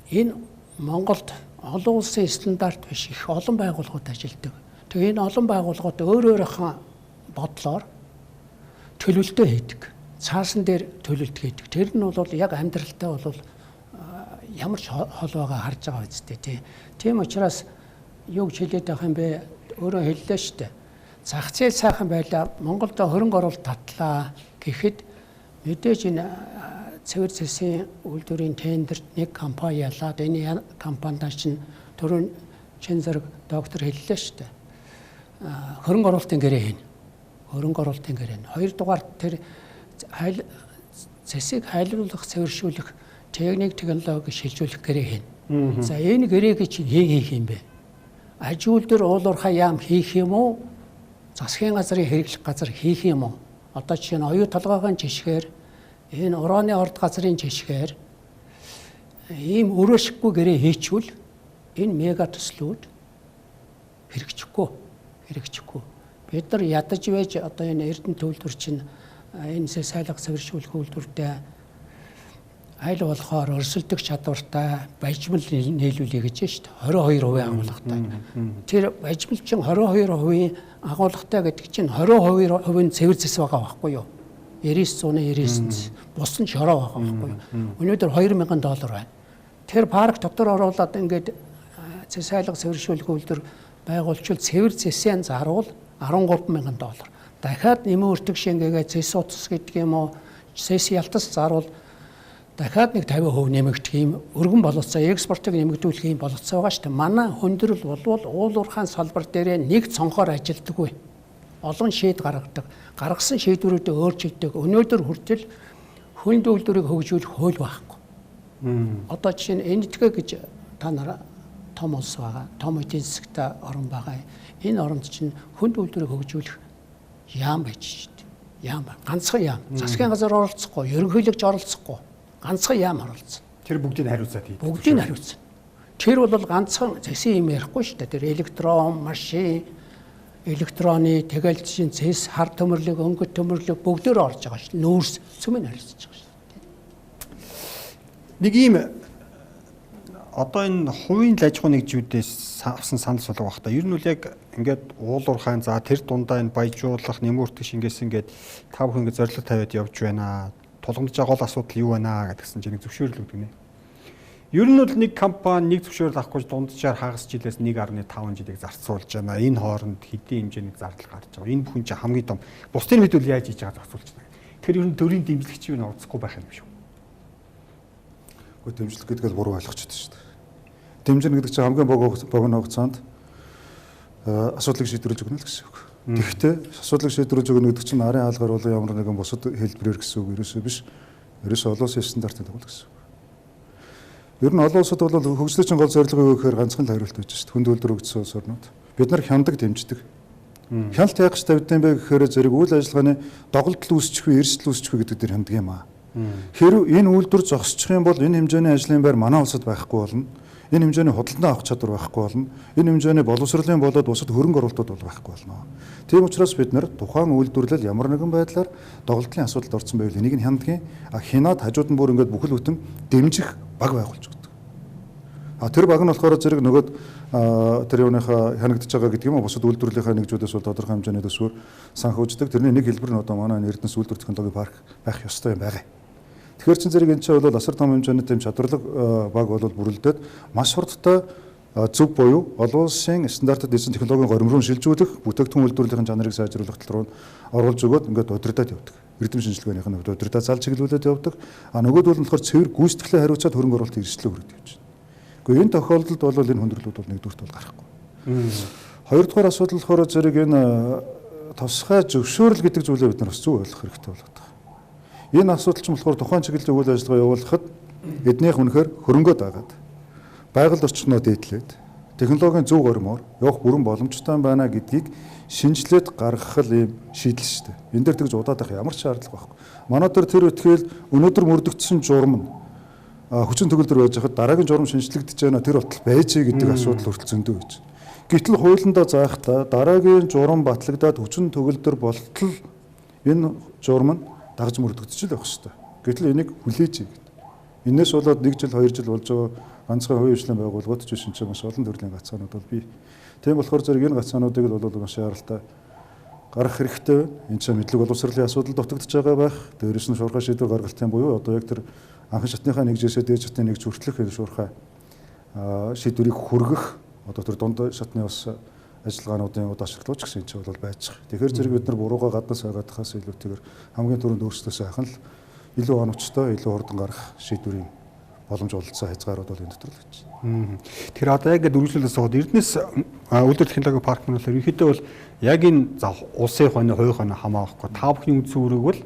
энэ Монголд олон улсын стандарт биш их олон байгууллагууд ажилладаг. Тэгээ энэ олон байгууллагууд өөр өөрийнхөө бодлоор төлөвлөлтөө хийдэг. Цаасан дээр төлөвлөлт хийдэг. Тэр нь бол яг амьдралтай бол ямар ч хол байгаа харж байгаа үстэй тий. Тийм учраас юу гэж хэлээд байх юм бэ? Өөрөө хэллээ шүү дээ. Зах зээл сайхан байлаа. Монголд хөрөнгө оруулалт татлаа гэхэд мэдээж энэ цэвэр зэсийн үйлдвэрийн тендерт нэг компани ялаад энэ компанида чинь түрүүн чин зэрэг доктор хэллээ шүү дээ. Хөрөнгө оруулалтын гэрээ хийнэ. Хөрөнгө оруулалтын гэрээ. Хоёрдугаар тэр зэсийг хайлуулах, цэвэршүүлэх техник технологи шилжүүлэх гэрээ хийнэ. За энэ гэрээг чинь хийх юм бэ? Аж үйлдвэр уул уурхай яам хийх юм уу? Засгийн газрын хэрэглэх газар хийх юм уу? Одоо жишээ нь оюу толгойн жишгээр энэ ураны орд газрын жишгээр ийм өрөөшгүй гэрээ хийчвэл энэ мега төслүүд хэрэгжихгүй. Бид нар ядаж байж одоо энэ Эрдэнэт үйлдвэр чинь энэ сайлга цэвэршүүлэх үйлдвэртэй аль болохоор өрсөлдөх чадвартай баяжмал нийлүүлэе гэж байна шүү дээ. 22% агуулгатай. Тэр баяжмал чинь 22% агуулгатай гэдэг чинь 22% нь цэвэр зэс байгаа байхгүй юу? 99.99. Бус нь шороо байгаа байхгүй юу? Өнөөдөр $2000 байна. Тэр парк дотор оруулаад ингээд зэс сайлга цэвэршүүлэх үйлдвэр байгуулчвал цэвэр зэсээ заруул $13,000. Дахиад нэмэн өртөг шингээгээ зэс утас гэдэг юм уу? Зэс ялтас заруул дахиад нэг 50% нэмэгдэх юм өргөн боловсрол, экспортыг нэмэгдүүлэх юм боловсрол байгаа шүү дээ. Манай хүндрэл болвол уул уурхайн салбар дээрээ нэг цонхоор ажилдаггүй. Олон шийд гаргадаг. Гаргасан шийдвэрүүдээ өөрчилдөг. Өнөөдөр хүртэл хүнд үйлдвэрийг хөгжүүлэх хууль байхгүй. Одоо жишээ нь Энэтхэг гэж та нар том улс байгаа. Том эдийн засагтай орн байгаа. Энэ оронд чинь хүнд үйлдвэрийг хөгжүүлэх яам байж шүү дээ. Яам ба. Ганцхан яам. Засгийн газар оролцохгүй, ерөнхийлөгч оролцохгүй. Ганцхан яам оролцсон. Тэр бүгдийг хариуцаад хийдэг. Бүгдийг хариуцсан. Тэр бол ганцхан зэсийн юм ярихгүй шүү дээ. Тэр электрон, машин, электроны тэгэл чинь зэс, хар төмөрлөг, өнгө төмөрлөг бүгдээр орж байгаа шүү дээ. Нүүрс цөмийн хариуцж байгаа шүү дээ. Нэг ийм одоо энэ хувийн л аж ахуйн нэгжүүдээс авсан санал сулга баг та. Ер нь үл яг ингээд уул уурхайн за тэр дундаа энэ баяжуулах, нэмүүртэх шингээсэн ингээд та бүхэн ингээд зорилго тавиад явж байна. Тулгамдж байгаа гол асуудал юу байна гэдгсэн чинь нэг зөвшөөрөл өгдөг нэ. Ер нь бол нэг компани нэг зөвшөөрөл авахгүй дунджаар хагас жилээс 1.5 жилийг зарцуулж байна. Энэ хооронд хэдийн хэмжээний зардал гарч байгаа. Энэ бүхэн чинь хамгийн том. Бусдын мэдвэл яаж хийж байгаа зохицуулж байна. Тэр ер нь төрийн дэмжлэгч юу оролцохгүй байх юм шүү. Гэхдээ дэмжлэг гэдэг нь буруу ойлгочихсон шүү дээ. Дэмжинэ гэдэг чинь хамгийн богино хугацаанд асуудлыг шийдвэрлэж өгнө л гэсэн үг. Тэгэхдээ асуудлыг шийдвэрлэж өгнө гэдэг чинь арын хаалгаар болон ямар нэгэн бусад хэлбэрээр гэсэн үг ерөөсөө биш. Ерөөсөө олон улсын стандартын дагуу гэсэн үг. Ер нь олон улсад бол хөгжлийн чинь гол зорилго юу гэхээр ганцхан л хариулт байж шүү дээ. Хүнд үйлдвэр хөгжсөн улс орнууд. Бид нар хяндаг дэмждэг. Хяналт яах гэж тавьд юм бэ гэхээр зэрэг үйл ажиллагааны доголдол үүсчих вэ, эрсдэл үүсчих вэ гэдэг дээр хяндаг юм аа. Хэрв энэ үйлдвэр зогсчих юм бол энэ хэмжээний ажлын байр манай улсад байхгүй болно. Энэ хэмжээний худалдан авах чадвар байхгүй болно. Энэ хэмжээний боловсролын болоод бусад хөрөнгө оруулалтууд бол байхгүй болно. Тийм учраас бид нар тухайн үйлдвэрлэл ямар нэгэн байдлаар доголдлын асуудалд орсон байвал энийг нь хяндгийн, а хянаад хажууд нь бүр ингээд бүхэл бүтэн дэмжих баг байгуулж өгдөг. А тэр баг нь болохоор зэрэг нөгөөд тэр юуныхаа хянагдж байгаа гэдэг юм уу бусад үйлдвэрлэлийнхаа нэгжүүдээс бол тодорхой хэмжээний төсвөр санхүүждэг. Тэрний нэг хэлбэр нь одоо манай Эрдэнэс үйлдвэр технологийн парк байх ёстой юм байгаа. Тэгэхээр чин зэрэг энэ чинь бол асар том хэмжээний тийм чадварлаг баг бол бүрэлдээд маш хурдтай зөв буюу олон улсын стандартад нийцсэн технологийн горим руу шилжүүлэх, бүтээгдэхүүн үйлдвэрлэлийн чанарыг сайжруулах тал руу оруулж өгөөд ингээд удирдах явдаг. Эрдэм шинжилгээнийх нь хувьд удирдах зал чиглүүлээд явдаг. А нөгөөдөл нь болохоор цэвэр гүйцэтгэлээ хариуцаад хөрөнгө оруулалтын эрсдлээ хүргэдэг гэж байна. Гэхдээ энэ тохиолдолд бол энэ хүндрэлүүд бол нэгдүгüрт бол гарахгүй. Хоёрдугаар асуудал болохоор зэрэг энэ тусгай зөвшөөрөл гэдэг зүйлээ бид нар бас зөв ойлгох хэрэгтэй болоод байгаа. Энэ асуудал ч болохоор тухайн чиглэлийн үйл ажиллагаа явуулахад эднийх үнэхээр хөрөнгөө дагаад байгаль орчноо дээдлээд технологийн зөв горимоор явах бүрэн боломжтой байна гэдгийг шинжилээд гаргах л ийм шийдэл шүү дээ. Энэ дээр тэгж удаад байх ямар ч шаардлага байхгүй. Манай дээр тэр үтгэл өнөөдөр мөрдөгдсөн журам нь хүчин төгөлдөр байж хахад дараагийн журам шинжлэгдэж байна, тэр болтол байжээ гэдэг асуудал хүртэл зөндөө гэж. Гэтэл хуулиндаа заахта дараагийн журам батлагдаад хүчин төгөлдөр болтол энэ журам нь дагаж мөрдөгдөж л явах хэрэгтэй. Гэтэл энийг хүлээж гэдэг. Энээс болоод 1 жил 2 жил болж байгаа ганцхан хувийн хвшлийн байгууллагууд ч шинжээ маш олон төрлийн гацаанууд бол бий. Тийм болохоор зэрэг энэ гацаануудыг л бол маш яаралтай гаргах хэрэгтэй байна. Энэ чинь мэдлэг боловсролын асуудал дутагдж байгаа байх. Дээрээс нь шуурхай шийдвэр гаргалтын буюу одоо яг тэр анхан шатныхаа нэгжээсээ дээд шатны нэгж хүртэлх энэ шуурхай шийдвэрийг хүргэх одоо тэр дунд шатны бас ажиллагаануудын удаашрлууч гэсэн чинь бол байж байгаа. Тэгэхээр зэрэг бид нар буруугаа гаднаас хайгаадахаас илүүтэйгээр хамгийн түрүүнд өөрсдөөсөө хайх нь л илүү оновчтой, илүү хурдан гарах шийдвэрийн боломж олдсон хязгаарууд бол энэ дотор л гэж. Тэгэхээр одоо яг үргэлжлүүлээ сууд Эрдэнэс үйлдвэр технологийн парк нь бол ерөнхийдөө бол яг энэ за улсын хойно, хувийн хойно хамаахгүй та бүхний үндсэн үүрэг бол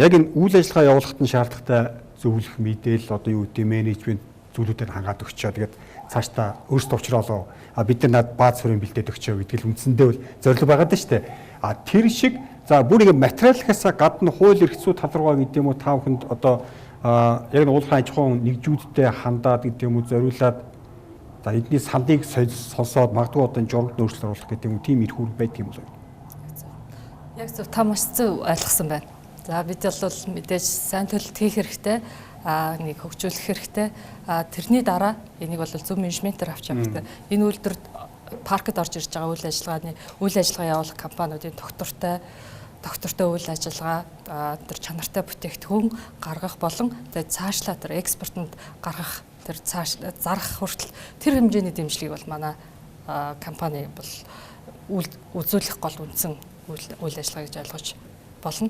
яг энэ үйл ажиллагаа явуулахад нь шаардлагатай зөвлөх мэдээлэл одоо юу гэдэг менежмент зүйлүүдээр хангаад өгчөө. Тэгээд цаашдаа өөрсдөө учраалаа. А бид нар над бааз суурийн бэлдээд өгчөө гэдэг л үндсэндээ бол зорилго байгаад нь шүү дээ. А тэр шиг за бүр ингэ материалхаасаа гадна хууль эрх зүй тал руугаа гэдэг юм уу та бүхэнд одоо яг нь уулын аж ахуйн нэгжүүдтэй хандаад гэдэг юм уу зориулаад за эдний саналыг сонсоод магадгүй одоо энэ журамд өөрчлөлт оруулах гэдэг юм уу тийм эрх үүрэг байдаг юм болов уу? Яг зөв, та маш зөв ойлгосон байна. За бид бол мэдээж сайн төлөлт хийх хэрэгтэй, нэг хөгжүүлэх хэрэгтэй. Тэрний дараа энийг бол зөв менежментээр авч явах хэрэгтэй. Энэ үйлдвэрт паркт орж ирж байгаа үйл ажиллагаа явуулах компаниудын тогтвортой үйл ажиллагаа, тэр чанартай бүтээгдэхүүн гаргах болон тэгээд цаашлаа тэр экспортод гаргах тэр цааш зарах хүртэл тэр хэмжээний дэмжлэгийг бол манай компани бол үзүүлэх гол үндсэн үйл ажиллагаа гэж ойлгож болно.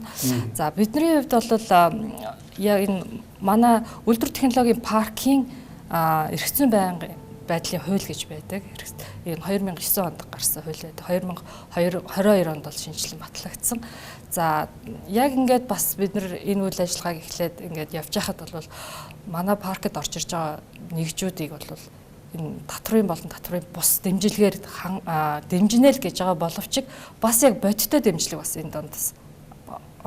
За бидний хувьд бол яг энэ манай үйлдвэр технологийн паркийн эрх зүйн байнгын байдлын хууль гэж байдаг. Энэ 2009 онд гарсан хууль байдаг. 2022 онд бол шинэчлэн батлагдсан. За яг ингээд бас бид нар энэ үйл ажиллагааг эхлээд ингээд явж байхад бол манай паркт орж ирж байгаа нэгжүүдийг бол энэ татврын болон татврын бус дэмжлэгээр дэмжинэ л гэж байгаа боловч бас яг бодиттой дэмжлэг бас энэ донд бас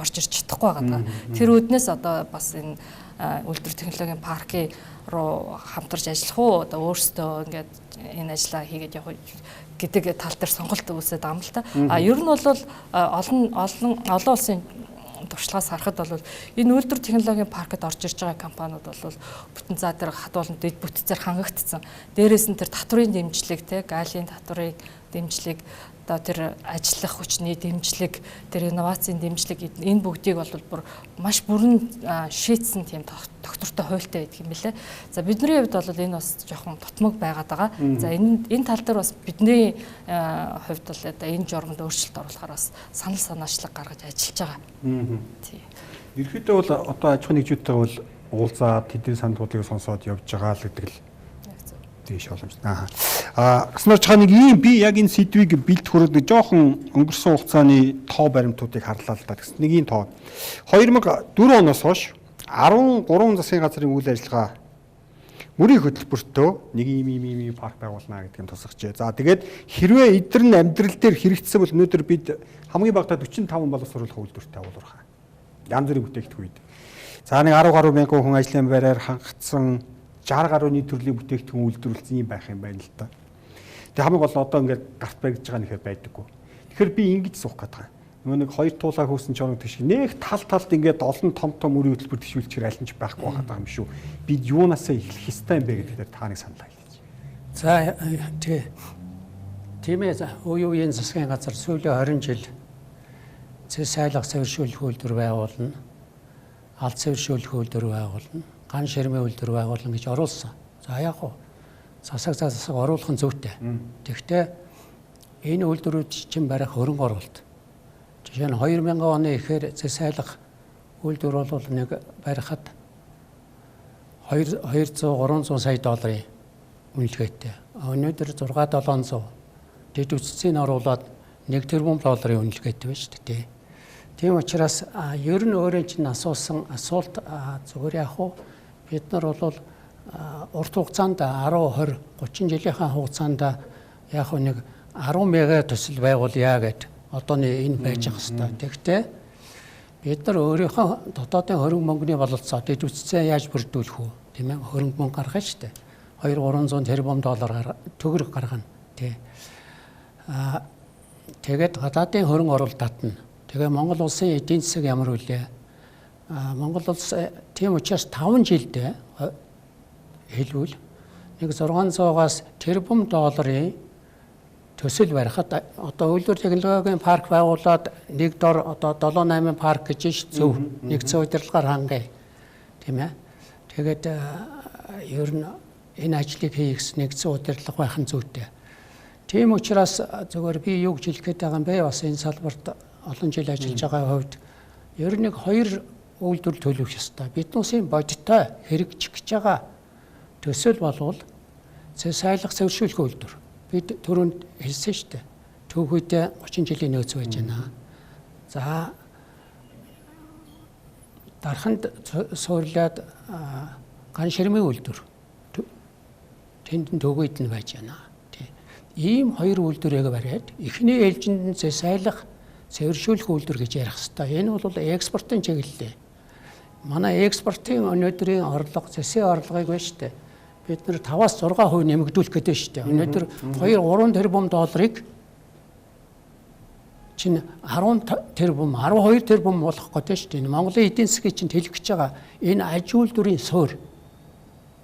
орж ирж чадахгүй байгаа. Тэр үүднээс одоо бас энэ үйлдвэр технологийн паркын руу хамтарч ажиллах уу одоо өөрсдөө ингээд энэ ажлаа хийгээд явах гэдэг тал дээр сонголт үүсээд байгаа юм л та. А ер нь бол олон улсын туршлагаас харахад бол энэ үйлдвэр технологийн паркт орж ирж байгаа компаниуд бол бүтэн за тэр хадуулан дэд бүтцээр хангагдсан. Дээрээс нь тэр татврын дэмжлэг те галийн татврын дэмжлэг одоо тэр ажиллах хүчний дэмжлэг, тэр инновацийн дэмжлэг энэ бүгдийг бол бүр маш бүрэн шийдсэн тийм тогтвортой хуультай байдаг юм билээ. За бидний хувьд бол энэ бас жоохон тутмаг байгаад байгаа. За энэ тал дээр бас бидний хувьд бол одоо энэ журманд өөрчлөлт оруулахаар бас санал санаачлаг гаргаж ажиллаж байгаа. Тий. Ерөнхийдөө бол одоо аж ахуйн нэгжүүдтэй бол уулзаад тэдний санал бодлыг сонсоод явж байгаа л гэдэг л тийш боломжтой. Гацнаар чаа нэг ийм би яг энэ сэдвийг бэлт хүрээд нэг жоохон өнгөрсөн хугацааны тоо баримтуудыг харлаа л да. Тэгсэн нэг ийм тоо. 2004 оноос хойш 13 засгийн газрын үйл ажиллагаа Мөрийн хөтөлбөртөө нэг ийм ийм ийм парк байгуулна гэдэг юм тусгажээ. За тэгээд хэрвээ эдгээр нь амьдрал дээр хэрэгжсэн бол өнөөдөр бид хамгийн багадаа 45 боловсруулах үйлдвэртэй уулуурхай. Янз бүрийн бүтээгдэхүүн. За нэг 10 гаруй мянган хүн ажлын байраар хангацсан 60 гаруй нийт төрлийн бүтээгдэхүүн үйлдвэрлэсэн юм байх юм байна л да. Тэгээ хамгийн гол нь одоо ингээд гарт баригдаж байгаа нэхэр байдаггүй. Тэгэхээр би ингэж суух гээд байгаа. Нөгөө нэг хоёр туулаа хөөсөн чоног тийш нэг тал талд ингээд олон том том үрийн хөтөлбөр тшүүлчихэр аль нь ч байхгүй байхад байгаа юм шүү. Бид юунаасаа эхлэх ёстой юм бэ гэдэг дээр та нэг санал хэлээч. За тий. Тийм ээ, үе үеийн засгийн газар сүүлийн 20 жил цэс сайлах цэвэршүүлэх үйлдвэр байгуулна, алт цэвэршүүлэх үйлдвэр байгуулна, ган ширмийн үйлдвэр байгуулна гэж оруулсан. За яг уу засаг засаг оруулах нь зүйтэй. Тэгэхдээ энэ үйлдвэрүүд чинь барих хөрөнгө оруулалт. Жишээ нь 2000 оны ихээр цэс сайлах үйлдвэр бол нэг барихад 200 300 сая долларын үнэлгээтэй. Өнөөдөр 6 700 дэд үтцийг оруулаад 1 тэрбум долларын үнэлгээтэй байна шүү дээ. Тийм учраас ер нь өөрөө чинь асуусан асуулт зүгээр яг уу бид нар бол урт хугацаанд 10 20 30 жилийнхаа хугацаанд яг нэг 10 мега төсөл байгуулъя гэд одооны энэ байж байгаа хэвээр. Тэгэхдээ бид нар өөрийнхөө дотоодын хөрөнгө мөнгөний бололцоо дэд үтцээ яаж бүрдүүлэх үү? Тийм ээ, хөрөнгө мөнгө гаргах шүү дээ. 2 300 тэрбум доллар төгрөг гаргана. Тий. Тэгээд гадаадын хөрөнгө оруулалт татна. Тэгээ Монгол улсын эдийн засаг ямар вүлээ? Монгол улс тийм учраас 5 жилдээ хэлбэл нэг 600-аас тэрбум долларын төсөл барихад одоо үйлдвэр технологийн парк байгуулад нэг дор одоо 7 8 парк гэж ш зөв нэгдсэн удирдлагаар хангая. Тийм ээ. Тэгээд ер нь энэ ажлыг хийх нэгдсэн удирдлага байх нь зүйтэй. Тийм учраас зөвхөн би юу гэж хэлэх гээд байгаа юм бэ? Бас энэ салбарт олон жил ажиллаж байгаа хувьд ер нь нэг хоёр үйлдвэр төлөвлөх ёстой. Биднээсийн бодиттой хэрэгжих гэж байгаа төсөл болвол цэс сайлах цэвэршүүлэх үйлдвэр. Бид түрүүнд хэлсэн шүү дээ. Түүхийдээ 30 жилийн нөөц байж байна. За дарханд суурлаад ган ширмийн үйлдвэр тэнд нь төгөөд нь байж байна. Ийм хоёр үйлдвэрийг бариад эхний ээлжинд нь цэс сайлах цэвэршүүлэх үйлдвэр гэж ярих хэвээр. Энэ бол экспортын чиглэлээ. Манай экспортын өнөөдрийн орлого, цэсийн орлогыг байна шүү дээ. Бид нэр 5-аас 6% нэмэгдүүлэх гэдэг шүү дээ. Өнөөдөр 2 3 тэрбум долларыг чинь 10 тэрбум, 12 тэрбум болох гэдэг шүү дээ. Монголын эдийн засгийг чинь тэлэх гэж байгаа энэ аж үйлдвэрийн суурь.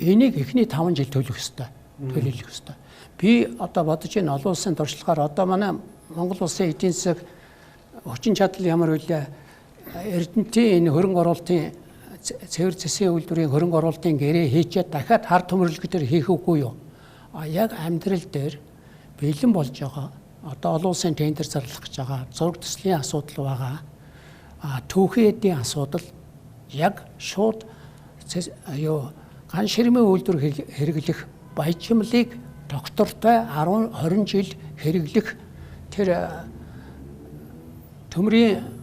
Энийг эхний 5 жил төлөх ёстой. Төлөөлөх ёстой. Би одоо бодож байна олон улсын туршлагаар одоо манай Монгол улсын эдийн засаг хүчин чадал ямар вүлээ? Эрдэнтийн энэ хөрөнгө оруулалтын цэвэр цэсийн үйлдвэрийн хөрөнгө оруулалтын гэрээ хийчээд дахиад хар төмөрлөг дээр хийх үгүй юу? А яг амьдрал дээр бэлэн болж байгаа. Одоо олон улсын тендер зарлах гэж байгаа. Зураг төслийн асуудал байгаа. А түүхийн эдийн асуудал яг шууд юу ган ширмийн үйлдвэр хэрэглэх баяжмлыг доктортой 10 20 жил хэрэглэх тэр төмрийн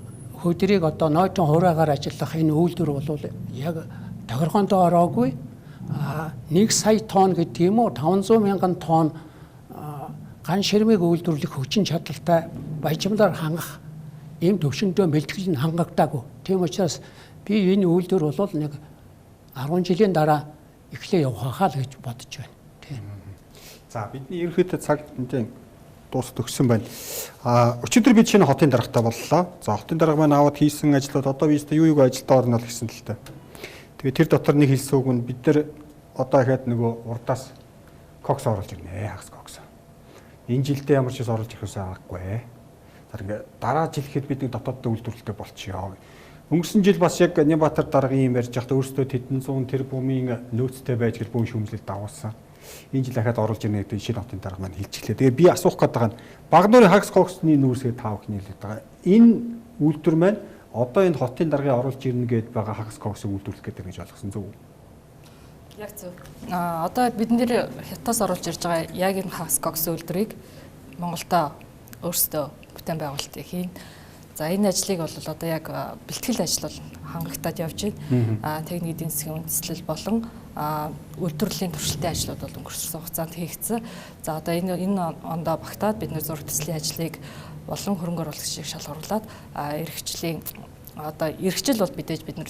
хөдрийг одоо нойтон хураагаар ажиллах энэ үйлдвэр бол яг тохиргоонд ороогүй 1 сая тонн гэдэг юм уу 500 мянган тонн ган ширмийг үйлдвэрлэх хүчин чадалтай баяжмлаар хангах ийм төвшөндөө бэлтгэл нь хангагдаагүй. Тийм учраас би энэ үйлдвэр бол нэг 10 жилийн дараа эхлээ явах хаа л гэж бодож байна. Тийм. За бидний ерөнхийдөө цаг тэнцэн дуус төгссөн байна. А өчигдөр бид шинэ хотын даргатай боллоо. За хотын дарга маань аваад хийсэн ажлууд одоо би өстө юу юуг ажилд орно л гэсэн л та. Тэгээ тэр дотор нэг хэлсэн үг нь бид нар одоо ихэд нөгөө урдаас кокс оруулж ирнэ. Хагас кокс. Энэ жилдээ ямар ч юм оруулж ирэхээс аргагүй. За ингээ дараа жил ихэд бид нэг дотооддоо үйлдвэрлэлтэй болчихё. Өнгөрсөн жил бас яг Нямбатар даргын юм ярьж байхдаа өөрсдөө тэдэн зуун тэрбумын нөөцтэй байж гэл бөөн шүүмжлэл дагуулсан. Энэ жил дахиад оруулж ирнэ гэдэг шинэ хотын дарга маань хэлчихлээ. Тэгээ би асуух гээд байгаа нь Багнуурын хагас коксны нүүрсээ та бүхний хэлээд байгаа. Энэ үйлдвэр маань одоо энэ хотын даргын оруулж ирнэ гэдээ байгаа хагас коксыг үйлдвэрлэх гэдэг гэж ойлгосон зөв үү? Яг зөв. А одоо бид нэр хятадаас оруулж ирж байгаа яг энэ хагас кокс үйлдвэрийг Монголдо өөрсдөө бүтээн байгуулалтыг хийн. За энэ ажлыг бол одоо яг бэлтгэл ажил бол хангагтаад явж байна. Техник эдийн засгийн үндэслэл болон үйлдвэрлэлийн туршилтын ажлууд бол өнгөрсөн хугацаанд хийгдсэн. За одоо энэ ондоо багтаад бид нэр зураг төслийн ажлыг болон хөрөнгө оруулагчдыг шалгаруулад эрхчлийн одоо эрхжил бол мэдээж бид нэр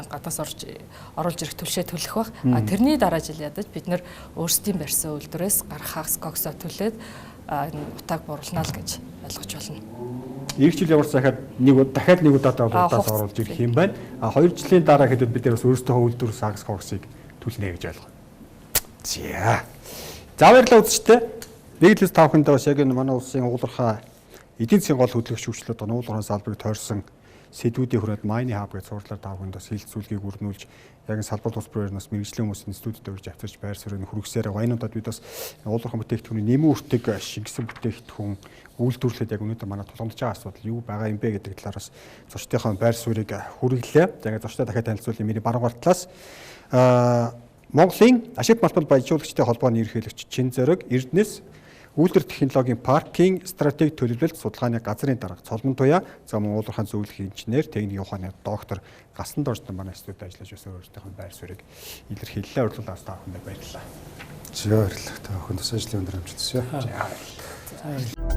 гадаас оруулж ирэх түлшээ төлөх бах. Тэрний дараа жил ядаж бид нэр өөрсдийн барьсан үйлдвэрээс гарах хагас коксоо төлөөд энэ утааг буруулна л гэж ойлгож байна. Ирэх жил ямар ч захаад нэг дахиад нэг удаадаа бол удаас оруулж ирэх юм байна. А 2 жилийн дараа хэдэд бид нар бас өөрсдийнхөө үйлдвэрээс хагас коксыг төлнө гэж ойлгоо. За. За баярлалаа үзэгчдээ. Нэг л та бүхэндээ бас яг энэ манай улсын уулуурхай эдийн засгийн гол хөдөлгөгч хүчлүүд уулуурхайн салбарыг тойрсон сэдвүүдийн хүрээнд Mining Hub гэж цуурлаар та бүхэнд бас хилцүүлгийг өрнүүлж яг энэ салбар тус бүрээр бас мэргэжлийн хүмүүсийн студид урьж авчирч байр суурийг хүргэсээр байгаа. Энэ удаад бид бас уулуурхайн бүтээгдэхүүний нэмэн үртэг шингэсэн бүтээгдэхүүн үйлдвэрлэхэд яг өнөөдөр манай тулгамдж байгаа асуудал юу байгаа юм бэ гэдэг талаар бас зочдынхоо байр суурийг хүргэлээ. За ингээд зочдоо дахиад танилцуулъя. Миний баруун гар талаас Монголын ашиг малтмал баяжуулагчдын холбооны ерөнхийлөгч Чин Зориг, Эрдэнэс үйлдвэр технологийн паркийн стратеги төлөвлөлт судалгааны газрын дарга Цолмон Туяа, за мөн уулуурхайн зөвлөх инженер, техникийн ухааны доктор Гасан Дорждон манай студид ажиллаж байсан өөрсдийнх нь байр суурийг илэрхийллээ. Урьдлаас та бүхэндээ баярлалаа. За баярлалаа. Та бүхэнд бас ажлын өндөр амжилт хүсье. За баярлалаа.